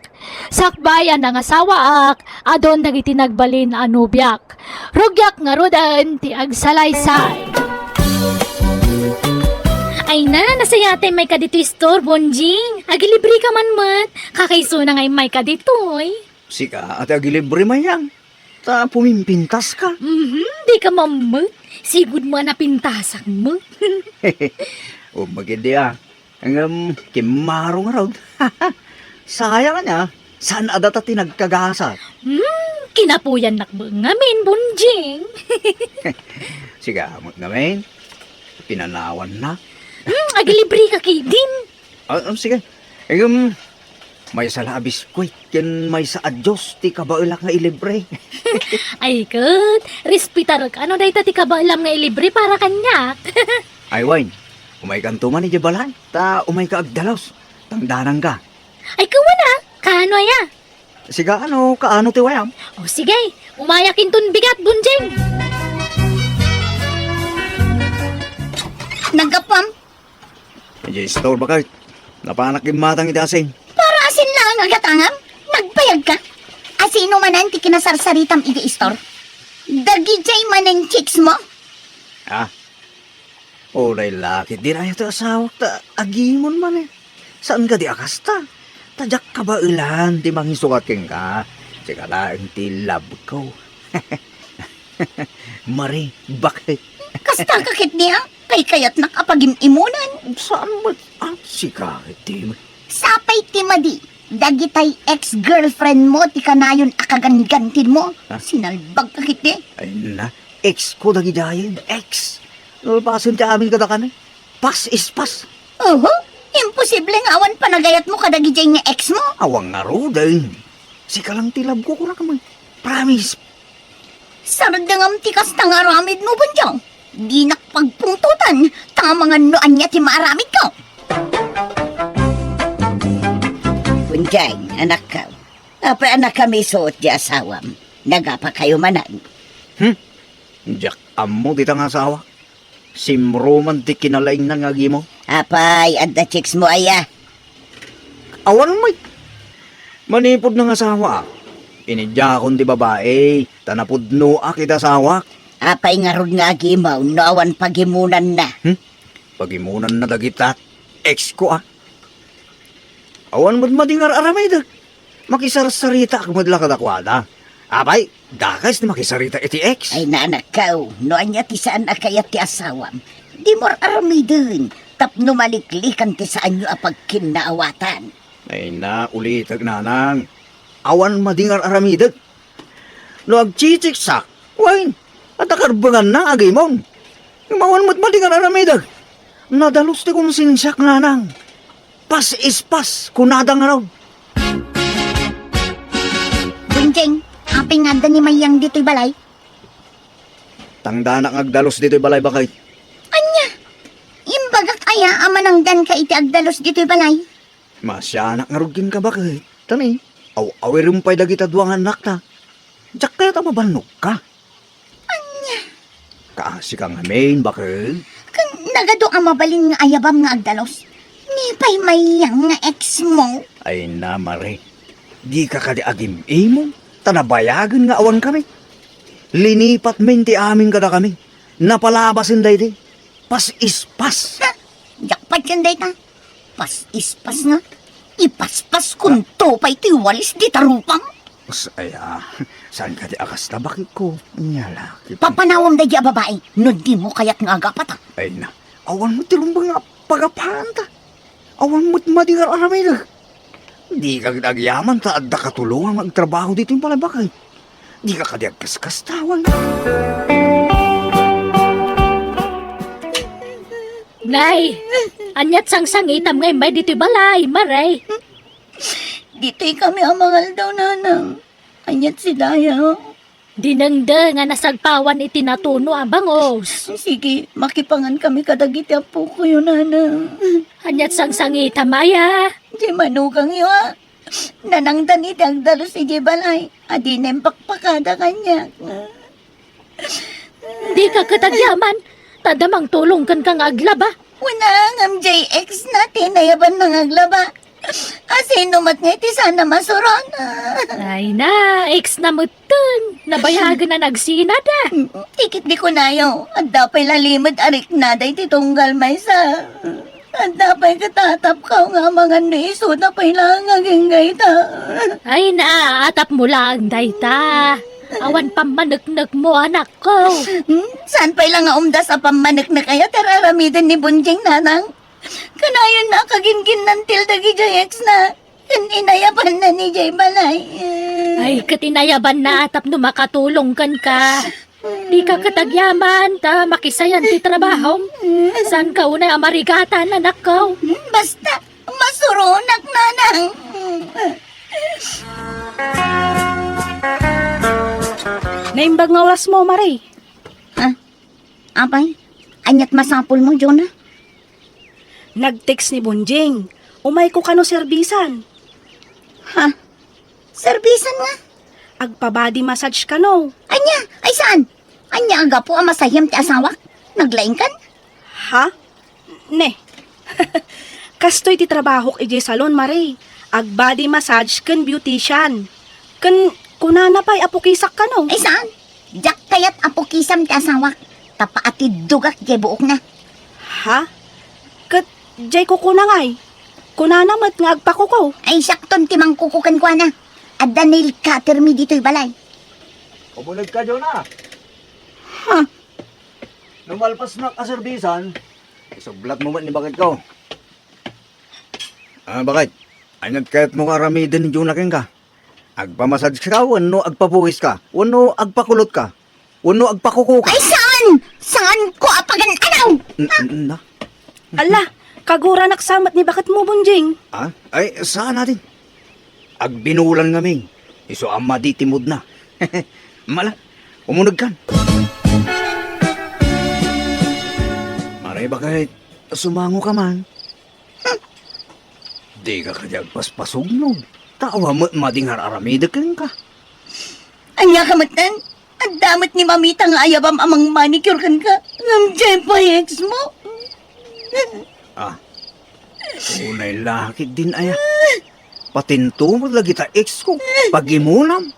Sakbay a nangasawaak, adun dagiti nagbalin a nobiak. Rugiak ngaruden ti agsalaysay. Ay na, nasayaat ti mayka ditoy store, Bunjing. Agilibreka man met. Kakaisuna nga immayka ditoy. Sika, ati agilibre, Mayang. Ta pumimpintaska. Mhm, dika mammet. Sigud mo a napintasak met. O, magidi a. Ngem, kimmaro ngarud. Sayang ania, saan a data ti nagkagasat? Hmm, kinapuyannak met ngamin, Bunjing. Sigamot ngamin. Pinanawanna. Hmm, agilibreka ketdin. Ah, ah, sige. Ngem, maysa la a biskuit ken maysa a juice ti kabaelak nga ilibre. Ay ket, respetarka no dayta ti kabaelam nga ilibre para kaniak. Ay, wen, umaykanto man idiay balay, ta umayka agdalus. Tangdananka. Ay, kawana, kaano aya? Siga, ano, kaano ti wayam? O sige, umayak inton bigat, Bunjing. Naggapuam. Idiay istorba ket napanak immatang iti asin. Para asin laeng a gatangam? Nagbayagka? Asino manen ti kinasarsaritam iti istor? Dagidiay manen chicks mo? Ah, uray la ketdin aya ti asawak ta agimon man eh. Saan kadi a kasta? Ta diak kabaelan ti mangisukat kenka. Sika laeng ti love ko. Mari, bakit? Kasta ka ketdi a? Kaykayatnak a pagim-imonen. Saan met? Ah, sika ketdi. Sapay ti madi, dagitay ex-girlfriend mo ti kanayon a kagangantin mo. Ha? Sinalbag ka ketdi. Ay na, ex ko dagidiay, ex. Nalpasen ti amin kadakami. Past is past. Oho, imposible nga awan panagayat mo kadagidiay nga ex mo. Awan ngaruden. Sika lang ti love ko, kunak man. Promise. Sardengam ti kasta nga aramid mo, Bunjong. Dinak pagpungtotan, ta amangan no ania ti maaramid ko. Bunjong, anakko. Apay a nakamiso ti asawam? Nagapa kayo manen? Hmm? Diak ammo dita nga asawa. Simro man ti kinalaingnan nga agimo. Apay, adda chicks mo aya? Awan met. Manipud nangasawaak, inidiakon ti babai, ta napudnoak iti asawak. Apay ngarud nga agimo no awan pagimonanna? Hmm? Pagimonanna dagita ex ko, a? Awan met madi nga ar-aramidek. Makisarsaritaak met la kadakuada. Apay, dakes ti makisarita iti ex. Ay, nanakkaw, no ania ti saan a kayat ti asawam, dimo ar-aramiden tapno maliklikan ti saanyo a pagkinnaawatan. Ay na, ulitek, nanang. Awan madi nga ar-aramidek. No agchichiksak, wen, adda karbenganna nga agimon. Ngem awan met madi nga ar-aramidek. Nadalus ti konsensiak, nanang. Pas-ispas, kunada ngarud. Bonjing, apay nga adda ni Mayang ditoy balay? Tangdanak nga agdalus ditoy balay, baket. Ania? Imbagak aya a manangdanka iti agdalus ditoy balay? Maasianak ngarud kenka, baket. Tani, aw-awirem pay dagita dua nga annakta. Diak kayat a mabannogka. Ania? Kaasika ngamin, baket. Ken nagadu a mabalin nga ayabam nga agdalus. Ni pay Mayang nga ex mo. Ay na, Mare. Dika kadi agim-imong, ta nabayagen nga awankami. Linipatmin ti amin kadakami. Napalabasen daydi. Pas-ispas. Ha? Diak patien dayta. Pas-ispas nga. Ipaspas kunto pay ti walis dita rupam. Ay, a, saan kadi a kasta, baketko? Nia la, kit- Papanawem daydi a babai no dimo kayat nga agapata. Ay na, awan met ti rumbeng nga pagapanta. Awan met madi nga aramidek. Dika kadi agyaman ta adda katulongam nga agtrabaho ditoy balay, baket. Dika kadi agkaskastawan. Nay, aniat sangsangitam nga immay ditoy balay, Mare? Ditoy kami a mangaldaw, nanang. Aniat si Daya? Dinengdeng a nasagpawan iti natuno a bangus. Sige, makipangan kami kadagiti apokoyo, nanang. Aniat sangsangitam aya? Di manugangyo, a. Nanangdan iti agdalus idiay balay, a dina impakpakada kaniak. Dika ket agyaman, ta adda mangtulong kenka nga aglaba. Wen a, ngem diay ex na ti inayabanna nga aglaba. A, sino met ngay ti saan a masuron? Ay na, ex na metten. Nabayagen a nagsinada. Ti ket di kunayo, adda pay la limed a riknada iti tunggal maysa. Adda pay ket atapkaw nga amangan no isuda pay laeng agingga ita. Ay na, atapmo laeng dayta. Awan pammaneknekmo, anakko. Hmm? Saan pay la nga umdas a pammaneknek aya ti ar-aramiden ni Bonjing, nanang? Kanayon a kaginginnantil dagidiay ex na. Ken inayabanna idiay balay. Ay, ket inayabanna a tapno makatulong kenka. Dika ket agyaman ta makisayan ti trabahom. Saanka unay a marigatan, anakko. Basta, masuronak, nanang. Naimbag nga orasmo, Mare. Ha? Apay, aniat masapulmo, Jonah? Nag-text ni Bonjing. Umayko kano serbisan. Ha? Serbisan nga? Agpa-body massage kano. Ania? Ay, saan? Ania a gapu a masayem ti asawak? Naglaingkan? Ha? Ne. Kastoy ti trabahok idiay salon, Mare. Ag-body massage ken beautician. Ken kunana pay a pukisak kano. Ay, saan? Diak kayat a pukisam ti asawak. Ta paatiddogak diay buokna. Ha? Ket diay kukuna ngay? Kunana met nga agpakuko. Ay, siakton ti mangkuko kenkuana. Adda nail cutter mi ditoy balay. Ubulag ka, Jonah. Ha? No malpasnak a serbisan, isublatmo met ni baketko. Ah, baket, aniat kayatmo nga aramiden ni Jonah kenka? Agpamassage ka wenno agpapukiska wenno agpakulotka wenno agpakukoka? Ay, saan? Saanko a pagan-anaw? N-, n-, na? Ala, kaguranak sa met ni baketmo, Bonjing. Ah? Ay, saan a din? Agbinulan ngamin. Isu a madi ti moodna. Mala, umunegkan. Mare, baket, sumangoka man. Hmm. Dika kadi agpaspasugno. Ta awan met madi nga ar-aramidek kenka. Ania ka metten? Adda met ni mamita nga ayabam a mang-manicure kenka. Ngem diay pay ex mo. Ah, unay la ketdin aya. Patinto met dagita ex ko. Pag-imunam.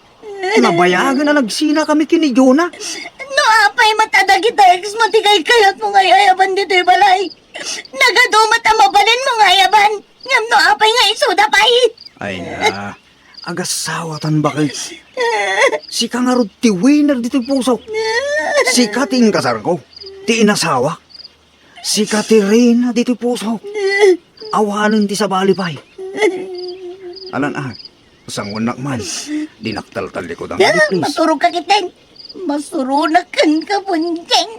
Nabayagen a nagsinakami ken ni Jonah. No apay met a dagita ex mo ti kaykayat mo nga ay-ayaban ditoy balay. Nagadu met a mabalin mo nga ayaban. Ngem no apay nga isuda pay. Ay na, agasawatan baket. Sika ngarud ti winner ditoy pusok. Sika ti inkasarko, ti inasawak. Sika ti reyna ditoy pusok. Awanen ti sabali pay. Alan a, sangonak man. Dinak taltallikudam, please. Masurok ka ketdin. Masuronak kenka, Bunjing.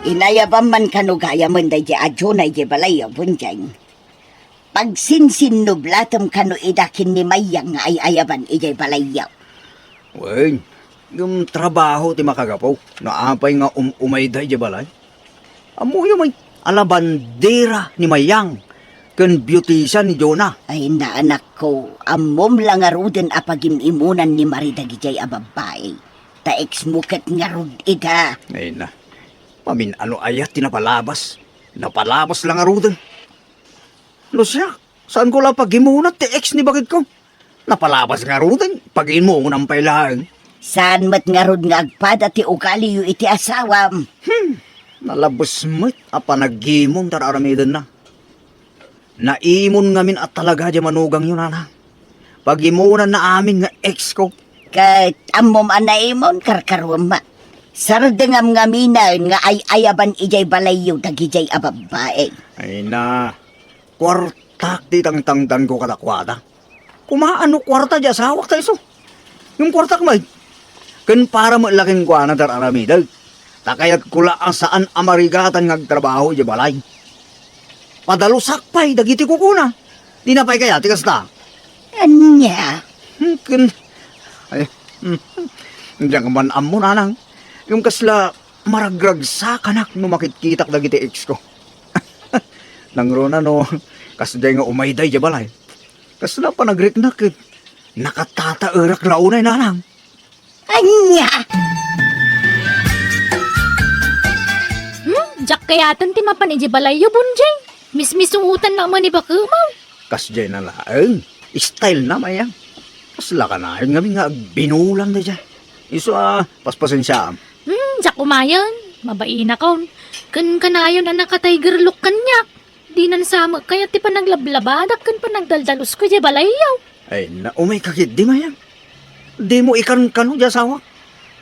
Inayabam man kano gayamen daydi a Jonah idiay balay, Bunjing. Pagsinsinnublatem kano ida ken ni Mayang nga ay-ayaban idiay balayyo. Wen, ngem trabaho ti makagapu. No apay nga um-umayda idiay balay? Ammoyo met a labandera ni Mayang ken beautician ni Jonah. Ay, naanakko, ammom la ngaruden a pagim-imunan ni Mare dagidiay a babbai. Ta ex mo ket ngarud ida. Ay na, mamin-ano aya ti napalabas? Napalabas la ngaruden. No siak, saanko la pag-imunan ti ex ni baketko. Napalabas ngaruden, pag-imunan pay laeng. Saan met ngarud nga agpada ti ugaliyo iti asawam? Hmm, nalabes met a panagimon ti ar-aramidenna. Naimon ngamin a talaga diay manugangyo, nanang. Pag-imunanna amin nga ex ko. Ket ammom a naimon, karkaruem. Sardengam ngaminen nga ay-ayaban idiay balayyo dagidiay a babbai. Ay na, kuartak ti tangtangdanko kadakuada. Kumaano kuarta diay asawak ta isu? Ngem kuartak met. Ken para met la kenkuana ti ar-aramidek. Ta kayatko la a saan a marigatan nga agtrabaho idiay balay. Padalusak pay dagiti kukuna. Dina pay kayat ti kasta. Ania? Hmm, ken, ay, hmm, diak man ammo, nanang. Ngem kasla maragragsakanak no makitkitak dagiti ex ko. Nangruna no, kasdiay nga umayda idiay balay. Kasla panagriknak ket nakatataerak la unay, nanang. Ania? Hmm, diak kayaten ti mapan idiay balayyo, Bunjing. Mismisuotan na man ni bakemam. Kasdiay na laeng. Style na, Mayang. Kasla kanayon ngamin nga agbinulan daydiay. Isu a, paspasensiaam. Hmm, diak umayen. Mabainakon. Ken kanayon a naka-tiger look kaniak. Dinan sa met kayat ti panaglablabadak ken panagdaldalusko idiay balayyo. Ay, na, umayka ketdi, Mayang. Dimo ikankano diay asawak.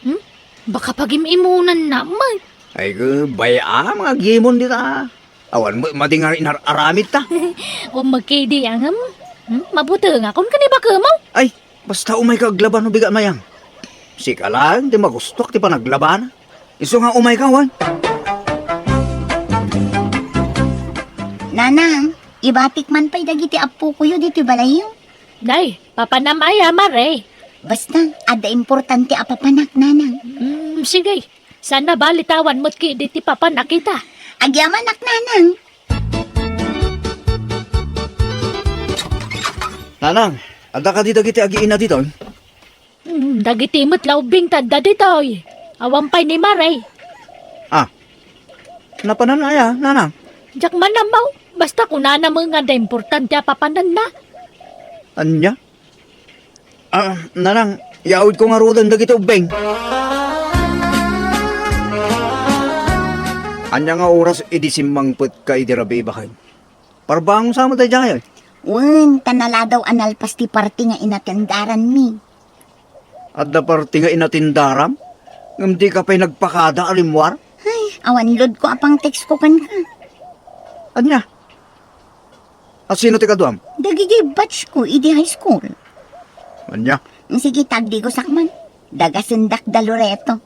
Hmm? Baka pagim-imunan na met. Ay, ke, bay-am nga agimon dita. Awan met madi nga inar-aramidta. Ummegka idi, angem. Hmm? Mabutengakon ken ni bakemmo. Ay, basta umayka aglaba no bigat, Mayang. Sika laeng ti magustuak ti panaglabana. Isu nga umayka, wen. Nanang, ibatik man pay dagiti appokoyo ditoy balayyo. Nay, papanam aya, Mare? Basta, adda importante a papanak, Nanang. Mm, sige. Saan a bali ta awan met ketdi ti papanak ita. Agyamanak, Nanang. Nanang, adda kadi dagiti agiina ditoy? Mm, dagiti met la ubbing ti adda ditoy. Awan pay ni Mare. Ah, napanan aya, Nanang? Diak man ammo. Basta kunana met nga adda importante a papananna. Ania? Ah, Nanang, yaawidko ngaruden dagiti ubbing. Ania nga oras idi simmangpetka idi rabii, baket? Parbangon sa met daydiay. Wen, ta naladaw a nalpas ti parte nga inatendaranmi. Adda parte nga inatendaram? Ngem dika pay nagpakada a rimmuar? Ay, awan load ko a pang-text ko kenka. Ania? A sino ti kaduam? Dagiti batch ko idi high school. Ania? Sige, tagdigosak man. Dagasendak da Loreto.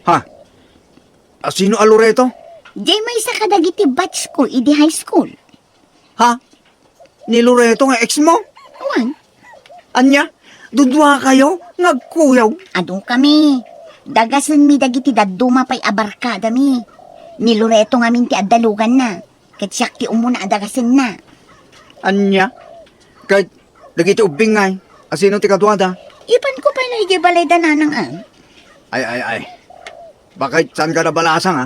Ha? A sino a Loreto? Diay maysa kadagiti batch ko idi high school. Ha? Ni Loreto nga ex mo? Wen. Ania? Duduakayo nga agkuyog? Adu kami. Dagasenmi dagiti dadduma pay a barkadami. Ni Loreto ngamin ti adda luganna. Ket siak ti umuna a dagasenna. Ania? Ket Dagiti ubbing ngay, asino ti kaduada? Ipanko pay la idiay balayda, nanang, a. Ay, ay, ay. Bakit, saan ka nabalasang, a?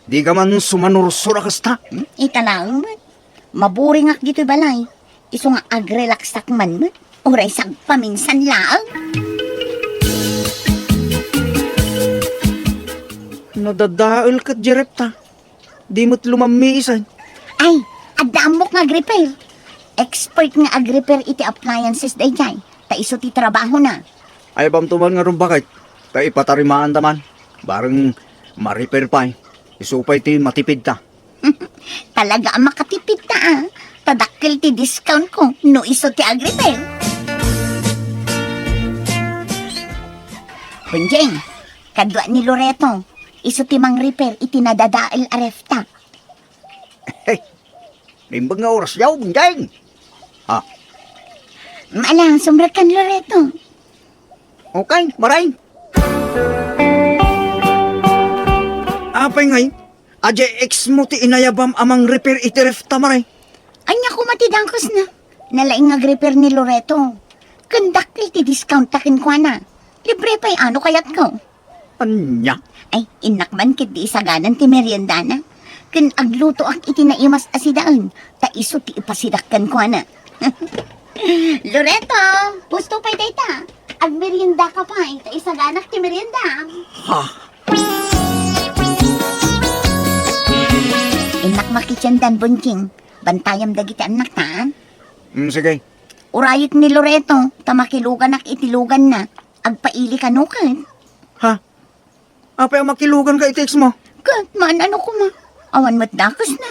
Di ka man sumanursur a kasta? Hmm? Ita laeng met. Maburingak ditoy balay. Isu nga agrelaksak man met. Uray sagpaminsan laeng. Nadadael ket di repta. Di met lumammiisan. Ay, adda ammok nga agrepair. Expert nga agrepair iti appliances daydiay. Ta isu ti trabahona. Ay, bamto man ngarud, bakit? Ta ipatarimaanta man. Bareng ma-repair pay. Isu pay ti matipidta. Talaga a makatipidta, a. Ta dakkel ti discount ko no isu ti agrepair. Bonjing, kadua ni Loreto. Isu ti mangrepair iti nadadael a refta. Hey, naimbag nga oras yaw, Bonjing. Ah. Ala, sumrekkan, Loreto. Okay, maray. Apay ngay, a diay ex mo ti inayabam a mangrepair iti refta, maray? Ania koma ti dakesna? Nalaing nga agrepair ni Loreto. Ken dakkel ti discount ta kenkuana. Libre pay, ano kayatko? Ania? Ay, innak man ket di isaganan ti meriendana. Ken aglutoak iti naimas a sidaen, ta isu ti ipasidak kenkuana. Loreto, pusto pay dayta. Agmeriendaka pay, ta isaganak ti merienda. Ha? Innak makitiendan, Bonjing. Bantayam dagiti annakta, a? Mm, sige. Urayek ni Loreto, ta makiluganak iti luganna. Agpaili kano ket. Ha? Apay a makiluganka iti ex mo? Ket maan-ano koma? Awan met dakesna.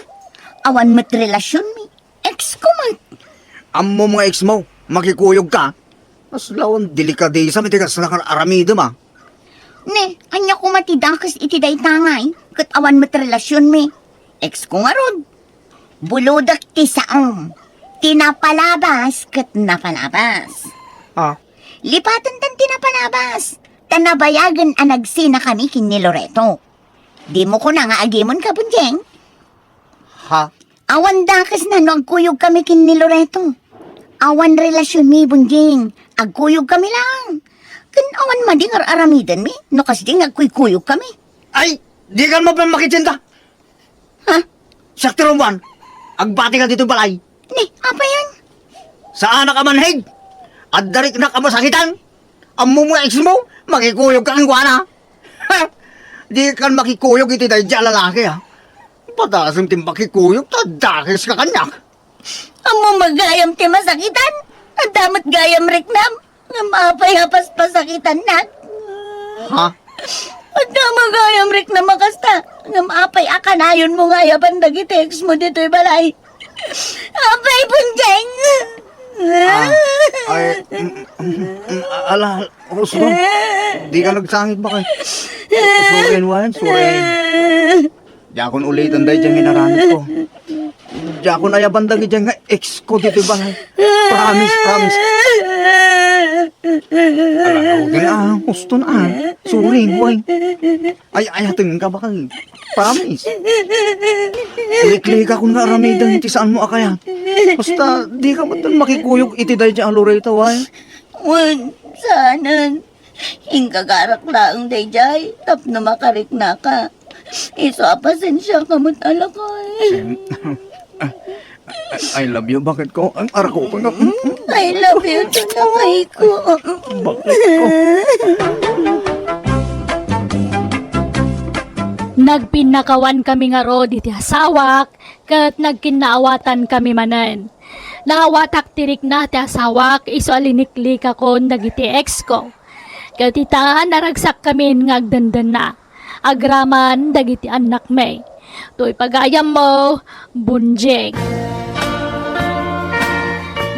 Awan met relasionmi. Ex ko met. Ammom nga ex mo, makikuyogka? Aslawan delikadesam iti kasta nga ar-aramidem, a. Ne, ania koma ti dakes iti dayta ngay? Ket awan met relasionmi. Ex ko ngarud. Bulodek ti saom. Ti napalabas ket napalabas. Ah. Lipatentan ti napalabas. Ta nabayagen a nagsinakami ken ni Loreto. Dimo kuna nga agimonka, Bonjing? Ha? Awan dakesna no agkuyogkami ken ni Loreto. Awan relasionmi, Bonjing. Agkuyogkami lang. Ken awan madi nga ar-aramidenmi no kasdi nga agkuykuyogkami. Ay, dikan mapan makitienda. Ha? Siak ti rummuar. Agbatika ditoy balay. Ni, apayan? Saanak a manhig. Adda riknak a masakitan. Ammom nga ex mo, makikuyogka kenkuana. Ha? Dikan makikuyog iti daydiay a lalaki, a. Padasem ti makikuyog ta dakeska kaniak. Ammom gayam ti masakitan. Adda met gayam riknam. Ngem apay a paspasakitannak? Ha? Adda met gayam riknam a kasta. Ngem apay a kanayonmo nga ayaban dagiti ex mo ditoy balay? Apay, Bonjing! Ah, ay, mm, mm, mm, ala, Rosro, dika nagsangit, bakit? Sorry, Juan, sorry. Diakon uliten daydiay nga inaramidko. Diakon ayaban dagiti nga ex ko ditoy balay. Promise, promise. Ala, okay na, ah, gusto na, ah. Sorry, boy. Ay, ayatenka, bakit? Promise. Liklikakon nga aramiden ti saanmo a kayat. Basta, dika met makikuyog iti daydiay a Loreto, ay. Wen, saanen. Ingagarak laeng daydiay tapno makariknaka. Isu a pasensiaka met a lakay. Em, I love you, bakit ko? Ang arako ko nga. I love you too, lakay ko. Bakit ko? Nagpinnakawan kami ngarud iti asawak, ket nagkinnaawatan kami manen. Naawatak ti rikna ti asawak isu a liniklikakon dagiti ex ko. Ket ita, naragsakkamin nga agdandanna agraman dagiti annakmi. Toy pagayammo, Bonjing.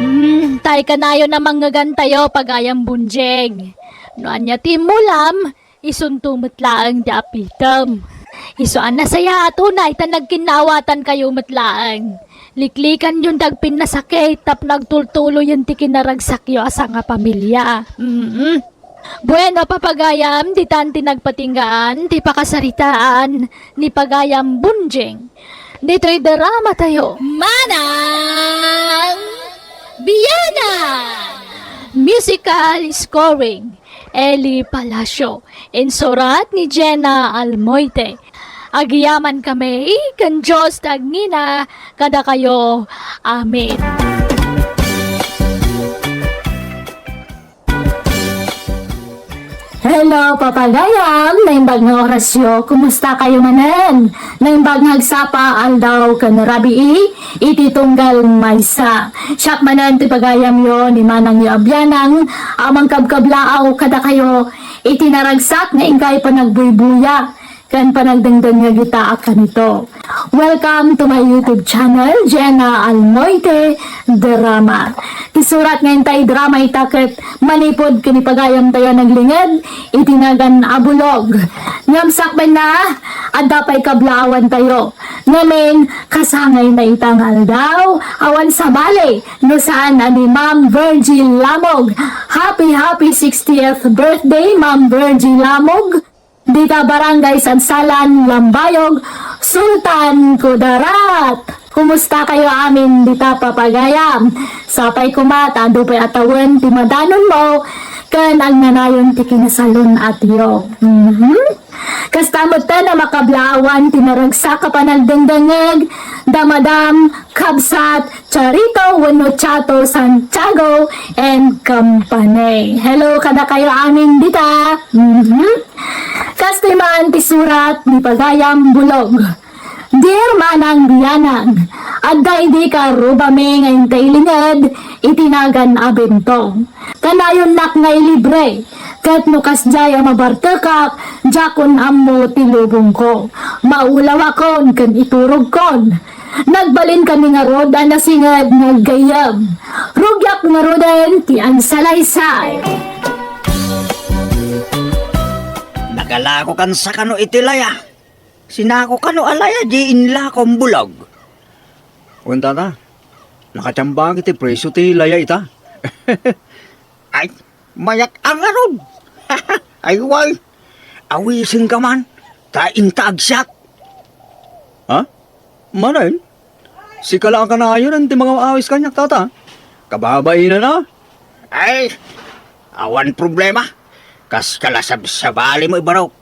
Hmm, tay kanayon a mangngegantayo, pagayam Bonjing. No ania ti immulam, isunto met laeng ti apitem. Isu a nasayaat unay ta nagkinnaawatankayo met laeng. Liklikanyon ti agpinnasakit tapno agtultuloyen ti kinaragsakyo a sangapamilia. Mm. Bueno, papagayam, ditan ti nagpatinggaan ti pakasaritaan ni pagayam Bonjing ditoy drama tayo. Manang Biana! Musical scoring, Eli Palacio. Insurat ni Jenna Almoite. Agyamankami ken Dios ti agngina kadakayo. Amen. Hello, papagayam! Naimbag nga orasyo, kumusta kayo manen? Naimbag nga agsapa, aldaw ken rabii, iti tunggal maysa. Siak manen ti pagayamyo ni manangyo a bianang a mangkabkablaaw kadakayo iti naragsak nga inkay panagbuybuya ken panagdengdengngeg ita a kanito. Welcome to my YouTube channel, Jenna Almoite Drama. Ti surat nga intay drama ita ket manipud ken ipagayamtayo a naglinged iti nagan a bulog. Ngem sakbenna, adda pay kablaawantayo. Ngamin, kasangayna ita nga aldaw, awan sabali, no saan a ni Ma'am Virgie Lamog. Happy, happy sixtieth birthday, Ma'am Virgie Lamog. Dita Barangay Sansalan, Lambayog, Sultan Kudarat. Kumusta kayo amin dita, papagayam? Sapay koma ta adu pay a tawen ti madanonmo ken agnanayon ti kinasalun-atyo. Mhm. Kasta met ta a makablaawan ti naragsak a panagdengdengngeg da Madam Kabsat Charito wenno Chato Santiago and Company. Hello kadakayo amin dita. Mhm. Kastoy man ti surat ni pagayam bulog. Dear Manang Bianang, adda idi karrubami nga intay linged iti nagan a bentong. Kanayonnak nga ilibre, ket no kasdiay a mabartekak, diakon ammo ti lubongko. Maulawakon ken iturogkon. Nagbalinkami ngarud a nasinged nga aggayyem. Rugiak ngaruden ti agsalaysay. Nagalakokan sa kano iti laya. Sinako kano a laya di inlakom bulog. Wen, tata, nakatiambak iti presyo ti laya ita. Ay, mayak-ang ngarud. Ay, way. Awisenka man, ta inta agsiak. Ha? Manen? Sika la a kanayon ti mangaw-awis kaniak, tata. Kababainana? Ay, awan problema. Kas kala sabsabali mo, ibarok.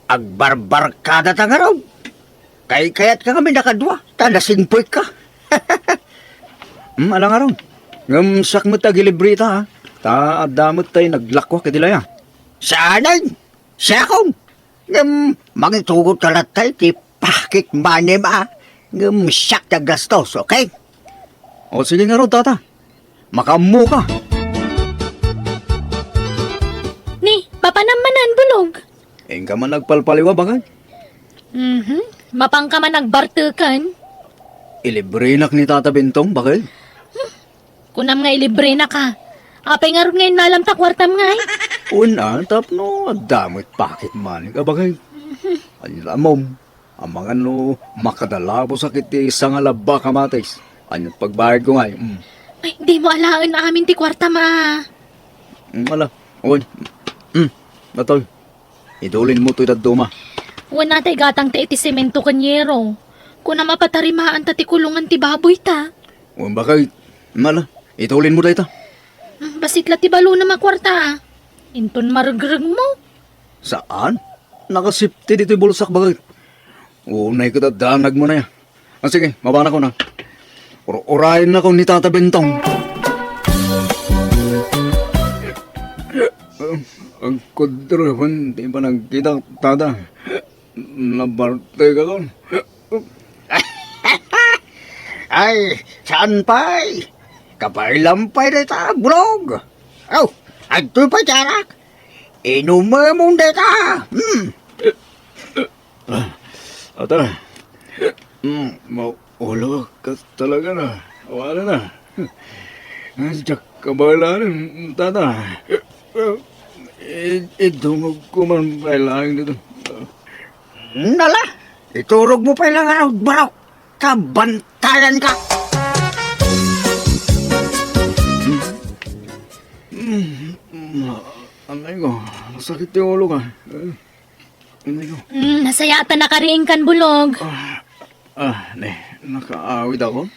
Agbarbarkada ta ngarud. Kaykayatka ngamin a kadua, ta nasingpuyka. Hmm, ala ngarud. Ngem siak met ti agilibre ita, ha? Ta adda met tay naglakuak iti laya. Saanen? Siakon. Ngem mangitugot ka latta iti pocket money-m, a. Ngem siak ti aggastos, okay? O, sige ngarud, tata. Makaammoka. Ni, mapanam manen, bulog? Inka man agpalpaliwa, bagay. Mhm. Mapanka man agbarteken? Ilibrenak ni Tata Bentong, bagay. Kunam nga ilibrenaka. Apay ngarud nga innalam ta kuartam ngay? Wen, a, tapno adda met pocket money-ka, bagay. Ania la, mom? Amangan no makadalabosak iti sangalabbak a matis. Ania ti pagbayadko ngay? Mm. Ay, dimo alaen amin ti kuartam, a. Mm, ala. Wen. Mm. Natoy. Idulinmo toy dadduma. Wen, a, tay gatangta iti semento ken yero. Kunam a patarimaan ta ti kulongan ti baboyta. Wen, bakay. Mm, ala. Idulinmo dayta. Mm, bassit la ti balonam a kuarta, a. Inton maregregmo. Saan? Nakasipti ditoy bulsak, bagay. Unay ket adda nagmunay. Ah, sige, mabanakon, a. Ur-urayennakon ni Tata Bentong. Agkudroen ti panagkitak, Tata. Nabartekakon. Ay, saan pay? Kabaylam pay dayta, bulog. Aw, adtoy pay ti arak. Inumemon dayta. Hmm. Ah, ah, tara. Hmm, maulawak ka talaga na. Wala na. Ah, diak kabalanen, tata. I-, idungog ko man pay laeng dito. Nala, iturog mo pay lang araw, barok. Kabantayan ka. Hmm, hmm, hmm, anay ko, masakit yung ulo ka. Anay ko. Mm, nasayaatan na kariing kan bulog. Ah, ah, ne, nakaawid ako.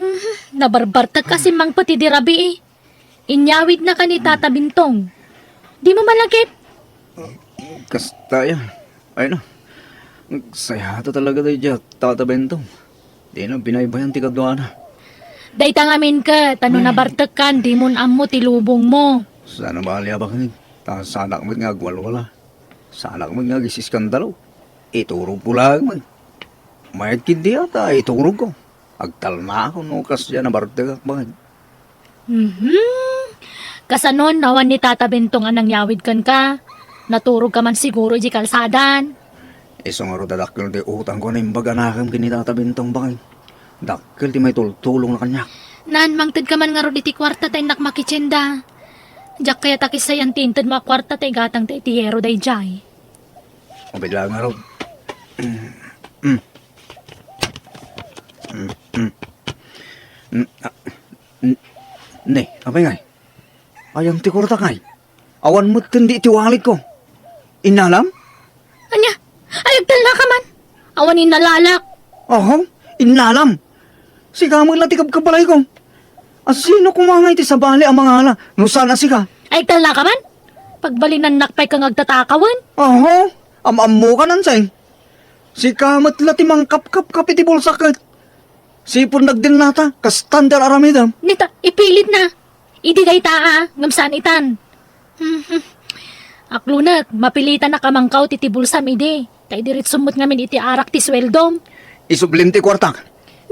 Mhm, nabarbartag kasi mang pati di rabii. Inyawidnaka ni Tata Bintong. Dimo malagip? Kasta ya. Ay na. Sayata talaga daydiay a Tata Bintong. Dina binaybayan ti kaduana. Dayta ngamin ket, ta no nabartekkan, dimon ammo ti lubongmo. Saan a bali a baket. Ta saanak met nga agwalwala. Saanak met nga agis-iskandalo. Iturogko laeng met. Mayat ketdi a ta iturogko. Agtalnaak no kasdiay a nabartekak baket. Mhm. Kasanon, awan ni Tata Bintong a nangyawid kenka? Naturogka man siguro idiay kalsadan. Isu ngarud a dakkel ti utangko a naimbag a nakem ken ni Tata Bintong baket. Dakkel ti maitultulongna kaniak. Naan, mangtedka man ngarud iti kuarta ta innak makitienda. Diak kayat a kissayan ti intedmo a kuarta ta igatangta iti yero daydiay. Ubid laeng ngarud. Mm, mm. Mm, mm. Mm, ah, n-, ne, apay ngay? Ayan ti kuartak ngay. Awan metten di iti walletko. Innalam? Ania? Ay, agtalnaka man. Awan innalalak. Aha, innalam. Sika met la ti kabkabalayko. A, sino koma ngay ti sabali a mangala no saan a sika? Ay, agtalnaka man. Pagbalinannak pay nga agtatakawen. Aha, am-ammoka, Nanseng. Sika met la ti mangkapkapkap iti bulsak ket. Sipud nagdennata, kastan ti ar-aramidem. Nita, ipilitna. Idi dayta a, ngem saan itan. Mhm. Aklonek, mapilitanak a mangkaw ti, ti bulsam idi. Ta idiretsom met ngamin iti arak ti sueldom. Isublim ti kuartak.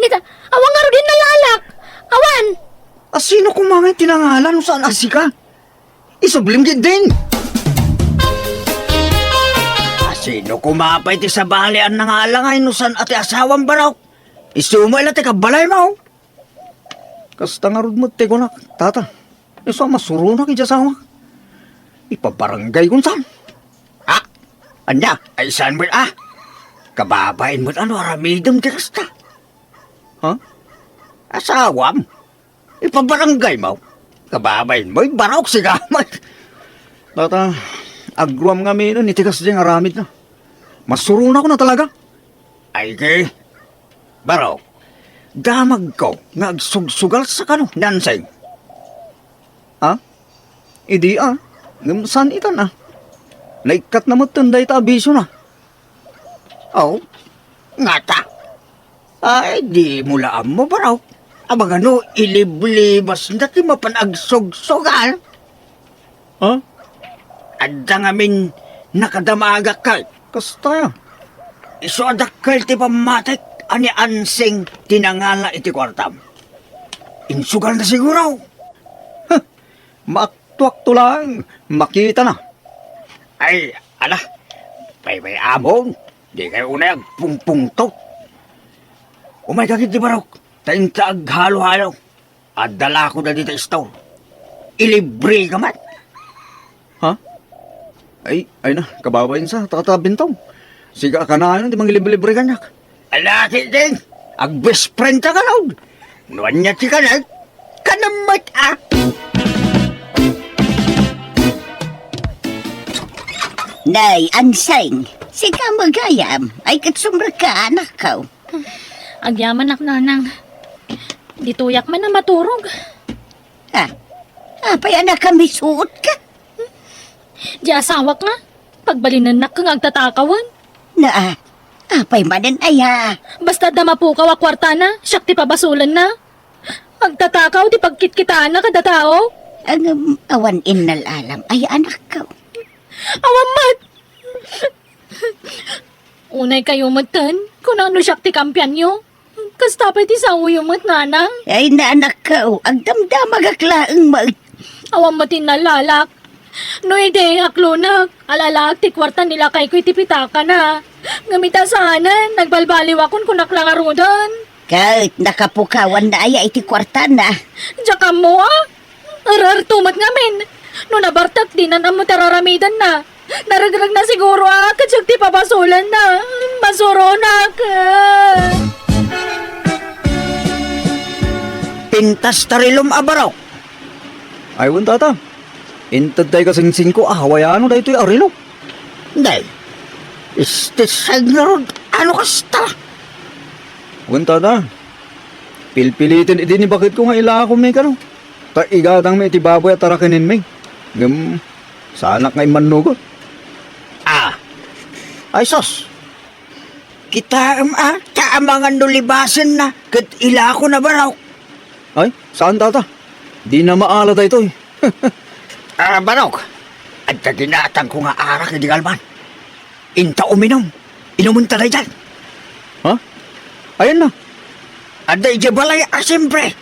Nita, awan ngarud innalalak. Awan. A, sino koma ngay ti nangala no saan a sika? Isublim ketdin. A, sino koma pay ti sabali a nangala ngay no saan a ti asawam, Barok? Isu met la ti kabalaymo. Kasta ngarud met ti kunak, Tata. Isu a masuronak iti asawak. Ipabaranggayko saan. Ah, ania? Ay, saan met a? Kababain met a no aramidem ti kasta. Ha? Asawam? Ipabaranggaymo? Kababainmo, Barok, sika met. Tata, agruam ngamin iti kasdiay nga aramidna. Masuronakon a talaga. Ay, ke, Barok, damagko nga agsugsugal sa kano, Nanseng. Ha? Idi a, ngem saan itan a. Naikkatna metten dayta a bisiona. Aw, ngata. Ay, dimo la ammo, Barok. Amangan no iliblibasna ti mapan agsugsugal. Ha? Adda ngamin nakadamagak kay. Kasta. Isu a dakkel ti pammatik a ni Ansing ti nangala iti kuartam. Insugalna siguro. Huh! Maaktuakto laeng, makitana. Ay, ala, paybay-amon, dikay unay agpungpungto. Umayka ketdi, Barok, ta inta aghalo-halo. Adda la ako dita store. Ilibreka met. Ha? Ay, ay na, kababain sa, Tata Bintong. Sika a kanayon ti mangilibre-libre kaniak. Ala ketdin, agbest friend ta kano. No ania ti kanak, kanem met a. Nay, Anseng, sika met gayam, ay ket sumrekka, anakko. Agyamanak, nanang. Ditoyak man a maturog. Ah, apay a nakamisuotka? Di asawak nga, pagbalinennak nga agtatakawen. Na, ah, apay manen aya? Basta adda mapukaw a kuartana, siak ti pabasolenna. Agtatakaw ti pagkitkitaanna kada tao. Ngem awan innalalam aya, anakko? Awan met. Unay kayo metten, kunano siak ti kampianyo? Kasta pay ti saoyo met, nanang? Ay, anakko, agdamdamagak laeng met. Awan met innallalak. No idi, aklonek, alalaak ti kuarta ni lakayko iti pitakana. Ngem ita saanen, nagbalbaliwakon kunak la ngaruden. Ket nakapukawanna aya iti kuartana? Diak ammo a. Ererto met ngamin. No nabartek, dinan ammo ti ar-aramidenna. Naregreg na siguro a, ket siak ti pabasolenna. Masuronak. Pintas ta rilom a, Barok. Ay, wen, Tata. Inted tay kasingsinko a hawayano daytoy a relo. Day, istisan ngarud, ano kasta? Wen, Tata. Pilpiliten idi ni baketko nga ilakom ni kano. Ta igatangmi iti baboy a tarakenenmi. Ngem, saanak nga immannugot. Ah. Ay, sus! Kitaem a, ta amangan no libasenna, ket ilakona, Barok. Ay, saan, tata? Dina maala daytoy. Ah, Barok, adda ginatangko nga arak idi kalman. Inta uminum. Inumenta daydiay. Ha? Ayanna? Adda idiay balay a siempre.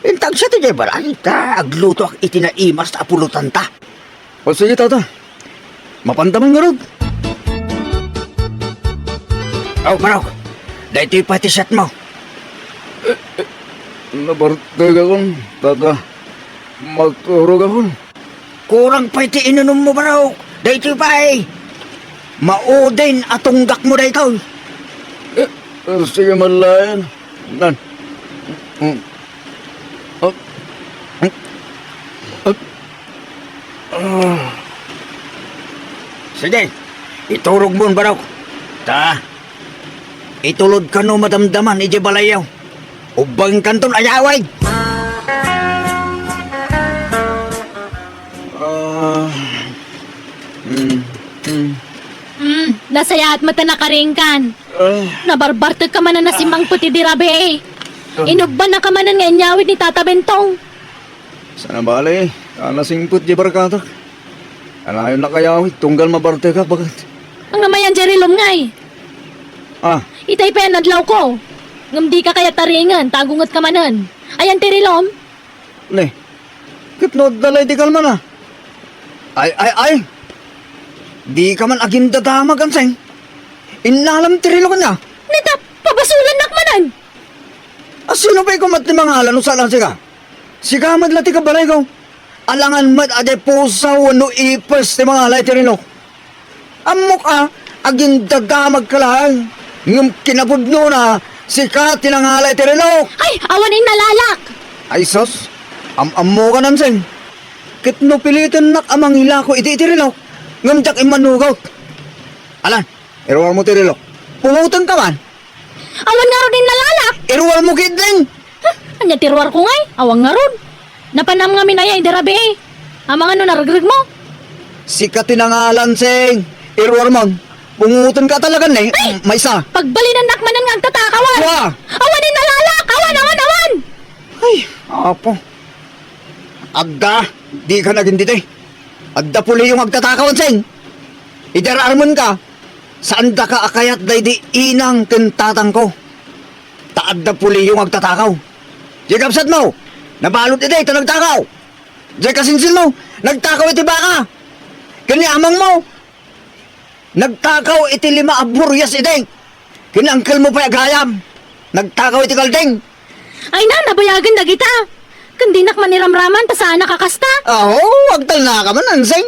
Inta agsat idiay balay, ta aglutoak iti naimas a pulotanta. O sige, tata. Mapanta man ngarud. Oh, Barok. Daytoy pay ti shot mo. Nabartegakon, tata. Maturogakon. Kurang pay ti inunummo, Barok. Daytoy pay. Maudin a tunggakmo daytoy. Eh, eh, sige, malayan. Nan. Mm. Ah. Mm. Ah. Ah. Sige, iturogmon, Barok. Ta, itulodkano madamdaman idiay balayyo. Ubbangkanton ayawid. Ah. Mm. Mm. Mm, nasayaat met a nakaringkan. Ah. Nabarbartekka manen a simmangpet idi rabii. Ah. Inubbannaka manen nga inyawid ni Tata Bentong. Saan a bale, a nasingpet diay barkatak. Kanayon a kayawid, tunggal mabartekak, baket. Ang namayan diay rilom ngay. Ah. Itay pay an adlawko. Ngem dika kayat taringen, ta agungetka manen. Ayan ti rilom? Ne, ket no adda lay ti kalmana. Ay, ay, ay! Dika man agindadamag, Anseng. Innalam ti rilok ania? Ne ta, pabasolannak manen! A, sino pay koma ti mangala no saan a sika? Sika met la ti kabalayko. Alangan met a diay pusa wenno ipes ti mangala iti rilok. Ammok a, agindadamagka laeng. Ngem kinapudnona, sika ti nangala iti rilok. Ay, awan innalalak! Ay sus, am-ammoka, Anseng. Ket no pilitennak a mangilako iti, iti rilok, ngem diak immanugot. Alan, iruarmo ti rilok. Pungotenka man. Awan ngarud innalalak! Iruarmo ketdin! Ha? Ania ti ruarko ngay? Awan ngarud. Napanam ngamin aya idi rabii. Amangan no naregregmo? Sika ti nangala, Anseng. Iruarmon. Pungotenka talaga ne. Ay! Maysa. Pagbalinennak manen nga agtatakawan. Wa! Awan innalalak! Awan, awan, awan! Ay, Apo. Adda, dika nagindidi. Adda puliyo nga agtatakaw, Anseng. Idi ar-armenka, saandaka a kayat daydi inang ken tatangko. Ta adda puliyo nga agtatakaw. Diay kabsatmo, nabalud idi ta nagtakaw. Diay kasinsinmo, nagtakaw iti baka. Ken ni amangmo, nagtakaw iti lima a burias idi. Ken ni angkelmo pay a gayam, nagtakaw iti kalding. Ay na, nabayagen dagita. Ken dinak maniramraman ta saanak a kasta. Aho, agtalnaka man, Anseng.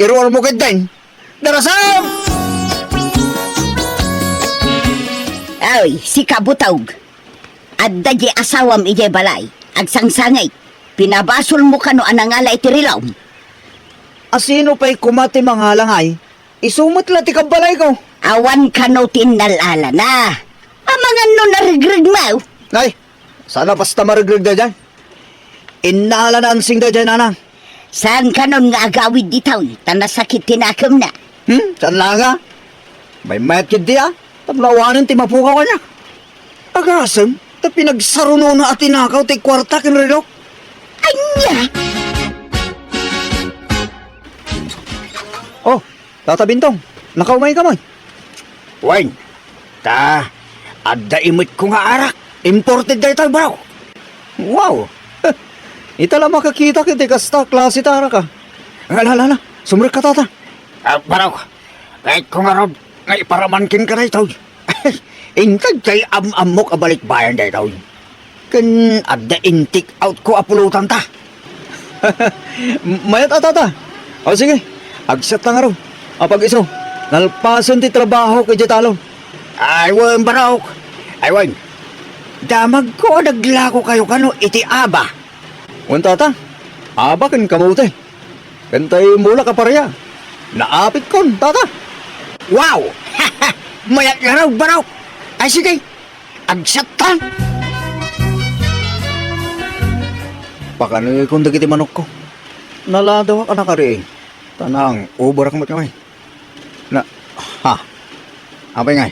Iruarmo ketdin. Darasam! Ay, sika, Butog. Adda diay asawam idiay balay. Agsangsangit. Pinabasolmo kano a nangala iti rilom? A, sino pay koma ti mangala ngay? Isu met la ti kabbalayko. Awan kano ti innal-alana. Amangan no naregregmo. Ay, saan a basta maregreg daydiay. Innalana, Anseng, daydiay, nanang. Saan kanon nga agawid ditoy, ta nasakit ti nakemna. Hmm, saan la nga? Maymayat ketdi a, tapno awanen ti mapukaw kaniak. Agasem, ta pinagsarunona a tinakaw ti kuarta ken relok. Ania? Oh, Tata Bintong, nakaumayka man? Wen, ta, adda imetko nga arak. Imported daytoy, bro. Wow! Ita la makakitak iti kasta klase ti arak, a. Ala, ala, ala. Sumrekka, Tata. Ah, bro, kayatko ngarud nga iparaman kenka daytoy. Inted ti am-ammok a balikbayan daytoy. Ken adda in-take out ko a pulotanta. Mayat a, Tata. O, sige. Agsatta ngarud. Apag-isu, nalpasen ti trabahok idiay talon. Ay, wen, barok. Ay, wen. Damagko a naglakokayo kano iti aba. Wen, Tata. Aba ken kamote. Ken tay mulak a paria. Naapitkon, Tata. Wow! Mayat ngarud, barok. Ay, sige. Agsattan! Pakanekon dagiti manokko. Naladawak a nakariing. Ta nang-overak met ngay. Na, ha? Apay ngay?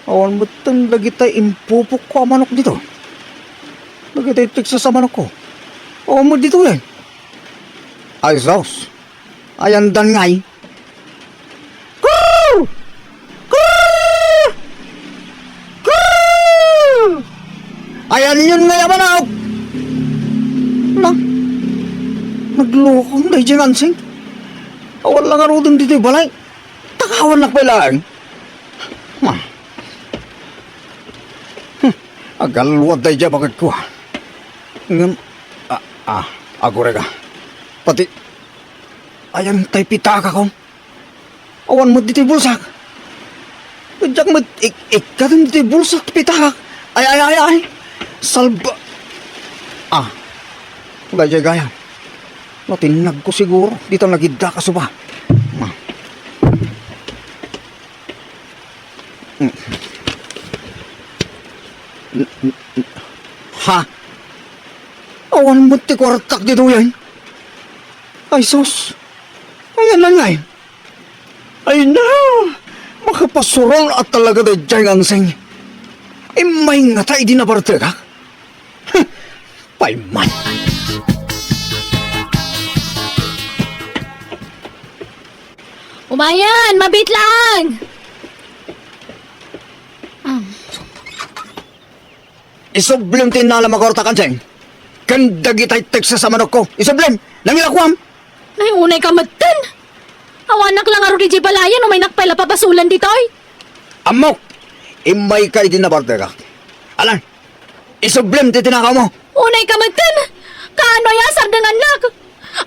Awan metten dagiti impupokko a manok dito. Dagiti Texas a manokko. Awan met ditoy. Ay, sus. Ayandan ngay. Koo! Koo! Koo! Ayanyon ngay a manok! Na, naglokong daydiay nga ansing. Awan la ngaruden ditoy balay. Takawannak pay laeng. Ma. Hmm, agalluad daydiay a baketko, a. Ngem, a, a, agurega. Pati, ayan tay pitakakon. Awan met ditoy bulsak. Diak met ik-, ikkaten ditoy bulsak ti pitakak. Ay, ay, ay, ay. Salba. Ah. Daydiay gayam. Natinnagko siguro. Dita nagidda kasuba. Ah. Mm. Ha? Awan met ti kuartak ditoy, ay. Ay, sus. Ayandan ngay. Ay na, makapasuron a talaga daydiay nga ansing. Immay ngata idi nabartekak? Huh, payman. Umayan, mabit lang! Ah. Isublem ti innalam a kuartak, ansing. Ken dagitay Texas a manokko. Isublem! Nangilakuam! Nay, unay ka metten! Awanak la ngarud idiay balayan, umaynak pay la pabasolen ditoy! Ammok! Immayka idi nabartekak. Alan, isublem ti tinakawmo! Unay ka metten! Kaano aya, sardengannak?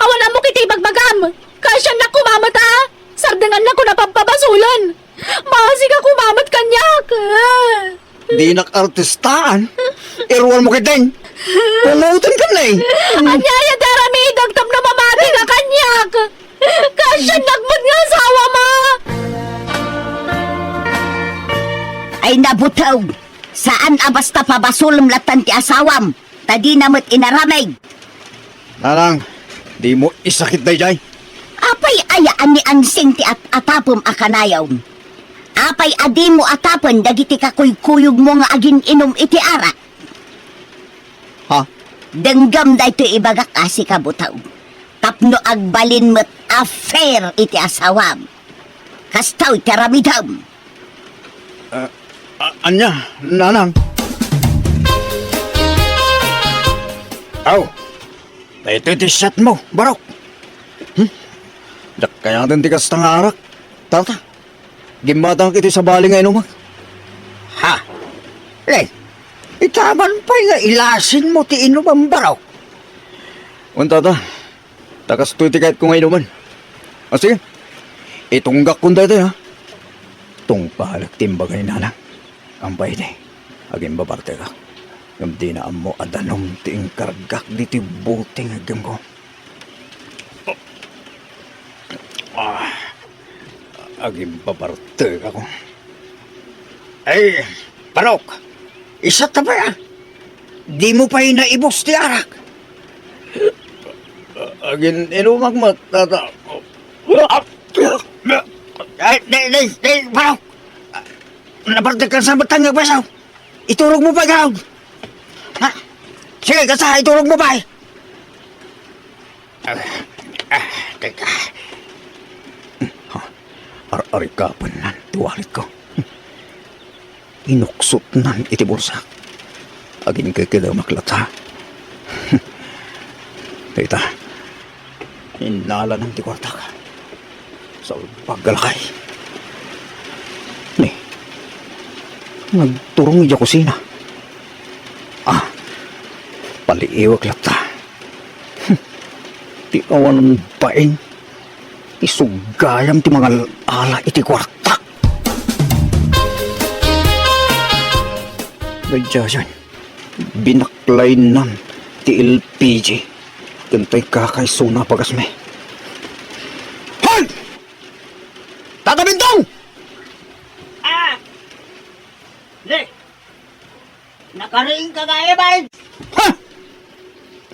Awan ammok iti ibagbagam! Kaasiannak koma met a! Sardengannak kuna pampabasolen! Maasika koma met kaniak! Ah! Dinak artistaan. Iruanmo ketdin. Pungotenka, ne. Ania aya ti aramidek tapno mamati ka kaniak? Kaasiannak met nga asawam, a! Ay, nabuteng! Saan a basta pabasolem lattan ti asawam, ta dina met inaramid. Nanang, dimo isakit daydiay. Apay aya a ni ansing ti at-atapem a kanayon? Apay a dimo atapen dagiti kakuykuyogmo nga agin-inum iti arak? Ha? Denggem daytoy ibagak a sika, buteng, tapno agbalin met a fair iti asawam. Kastoy ti aramidem. Ah, a-, ania, nanang? Aw, daytoy ti siatmo, Barok. Hmm? Diak kayaten ti kasta nga arak. Tara ta. Gimmatangak iti sabali nga inumak. Ha? Len, itaman pay nga ilasinmo ti inumem, Barok. Wen, tata. Ta kastoy ti kayatko nga inumen. A, sige. Itunggakon daytoy, ha? Tungpalek ti imbaga ni nanang. Kampay idi, agimbabartekak. Ngem dina ammo a danum ti inkargak ditoy bote nga aggemko. Ah, agimbabartekak. Ay, Barok, isat ta pay, a. Dimo pay naibus ti arak. Agin-inumak met, tata. Ay, di, di, di, Barok. Nabartekkan sa met nga agbaso. Iturogmo pay, gawd. Ha? Sige, kasta, iturogmo pay. Ah, ah, teka. Ha? Ar-arikapennan ti walletko. Inuksotnan iti bulsak. Aginkekedemak latta. Dayta, innalanan ti kuartak. Salbag a lakay. Ni, nagturong idiay kusina. Ah, paliiwek latta. Hmm, ti awan bain. Isugayam ti mangal-ala iti kuartak. Daydiay, binaklaynam ti L P G. Daytoy kakaysona a pagasmi. Hoy! Tata Bintong! Ah! Ne! Nakariingka gayam, ay! Ha?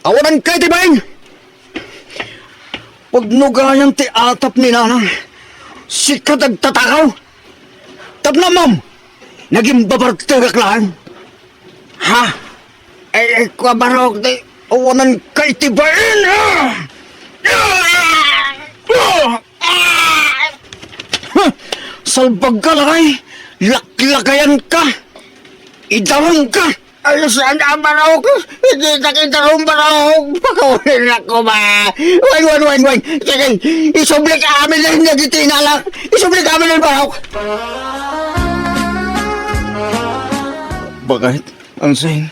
Awanan ka iti bain! Pagnugayan ti atap ni Nanang, sika ti agtatakaw! Tapno ammom, nagimbabartegak laeng! Ha? Ay, ay, kua, Barok, ti awanan ka iti bain! Ah! Ah! Ah! Ah! Huh! Salbag ka, lakay! Laklakayan ka! Idarum ka! Ay, saan a, Barok? Hindi na kita rum, Barok! Pakawanan ako ba? Wen, wen, wen, wen! Sige, isublik amin na dagiti inalak! Isublik amin na, Barok! Bakit, Ansing?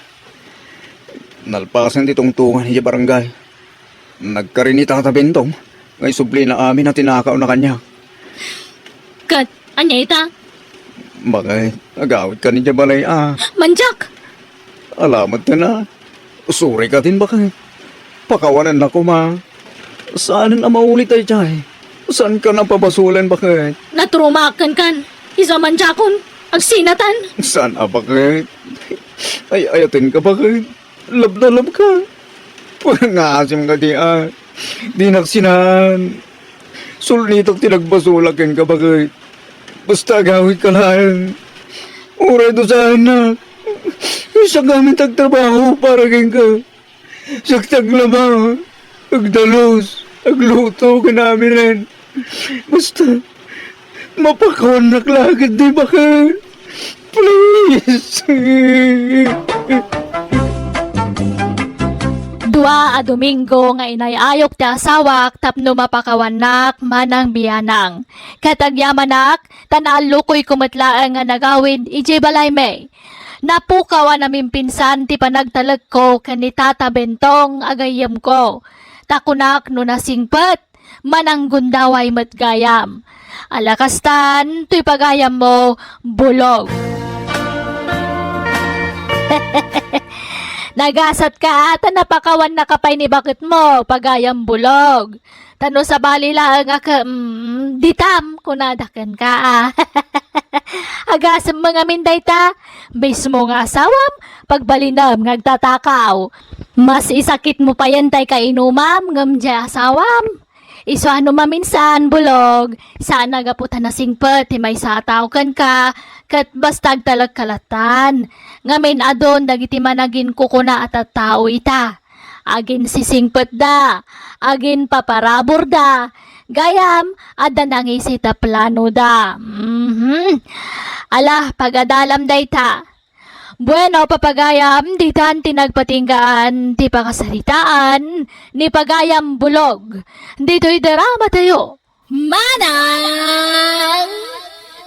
Nalpasen ti tungtungan idiay barangay. Nagkari ni Tata Bentong nga isublina amin a tinakawna kaniak. Ket, ania ita? Bakit? Agawidka idiay balay a. Mandiak! Alamet ka na. Usurika din, bakit? Pakawanannak koma. Saanen a maulit daydiay. Saanka a pabasolen, bakit? Naturumak kenkan. Isu a mandiakon. Agsinatan. Saan a, bakit? Ay, ayatenka, bakit? Love na love ka. Pangasim ka di, ah. Dinak sinaan. Sulnitak ti nagbasolak kenka, bakit? Basta agawidka laeng. Uray dusaennak. Siak ngamin ti agtrabaho para kenka. Siak ti aglaba, agdalus, agluto, ken aminen. Basta, mapakawannak la ketdi, bakit? Please. Dua a Domingo nga inay-ayok ti asawak tapno mapakawannak manang bianang. Ket agyamanak, ta naallukoyko met laeng nga nagawid idiay balaymi. Napukaw a namimpinsan ti panagtalekko ken ni Tata Bentong a gayyemko. Ta kunak no nasingpet, mananggundaway met gayam. Ala kastan, toy pagayammo, Bulog. Nagasatka ta napakawannaka pay ni baketmo, pagayam Bulog. Ta no sabali laeng a ke-, mm, ditam, kunada kenka, a. Agasem ngamin dayta, mismo nga asawam, pagbalinem nga agtatakaw. Mas isakitmo payen tay kainumam ngem diay asawam. Isu a no maminsan, Bulog, saan a gapu ta nasingpet ti maysa a tao kenka, ket basta agtalekka lattan. Ngamin adun dagiti managinkukuna a tattao ita. Aginsisingpetda, aginpaparaburda, gayam, adda nangisit a planoda. Mhm. Ala, pagadalam dayta. Bueno, papagayam, ditan ti nagpatinggaan ti pakasaritaan ni Pagayam Bulog. Ditoy drama tayo. Manang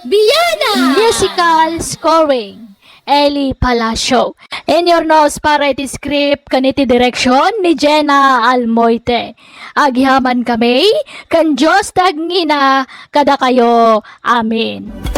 Biana! Musical scoring, Eli Palacio. In your nose para iti script ken iti direksyon ni Jenna Almoite. Agyaman kami, ken Dios ti agngina kadakayo. Amen.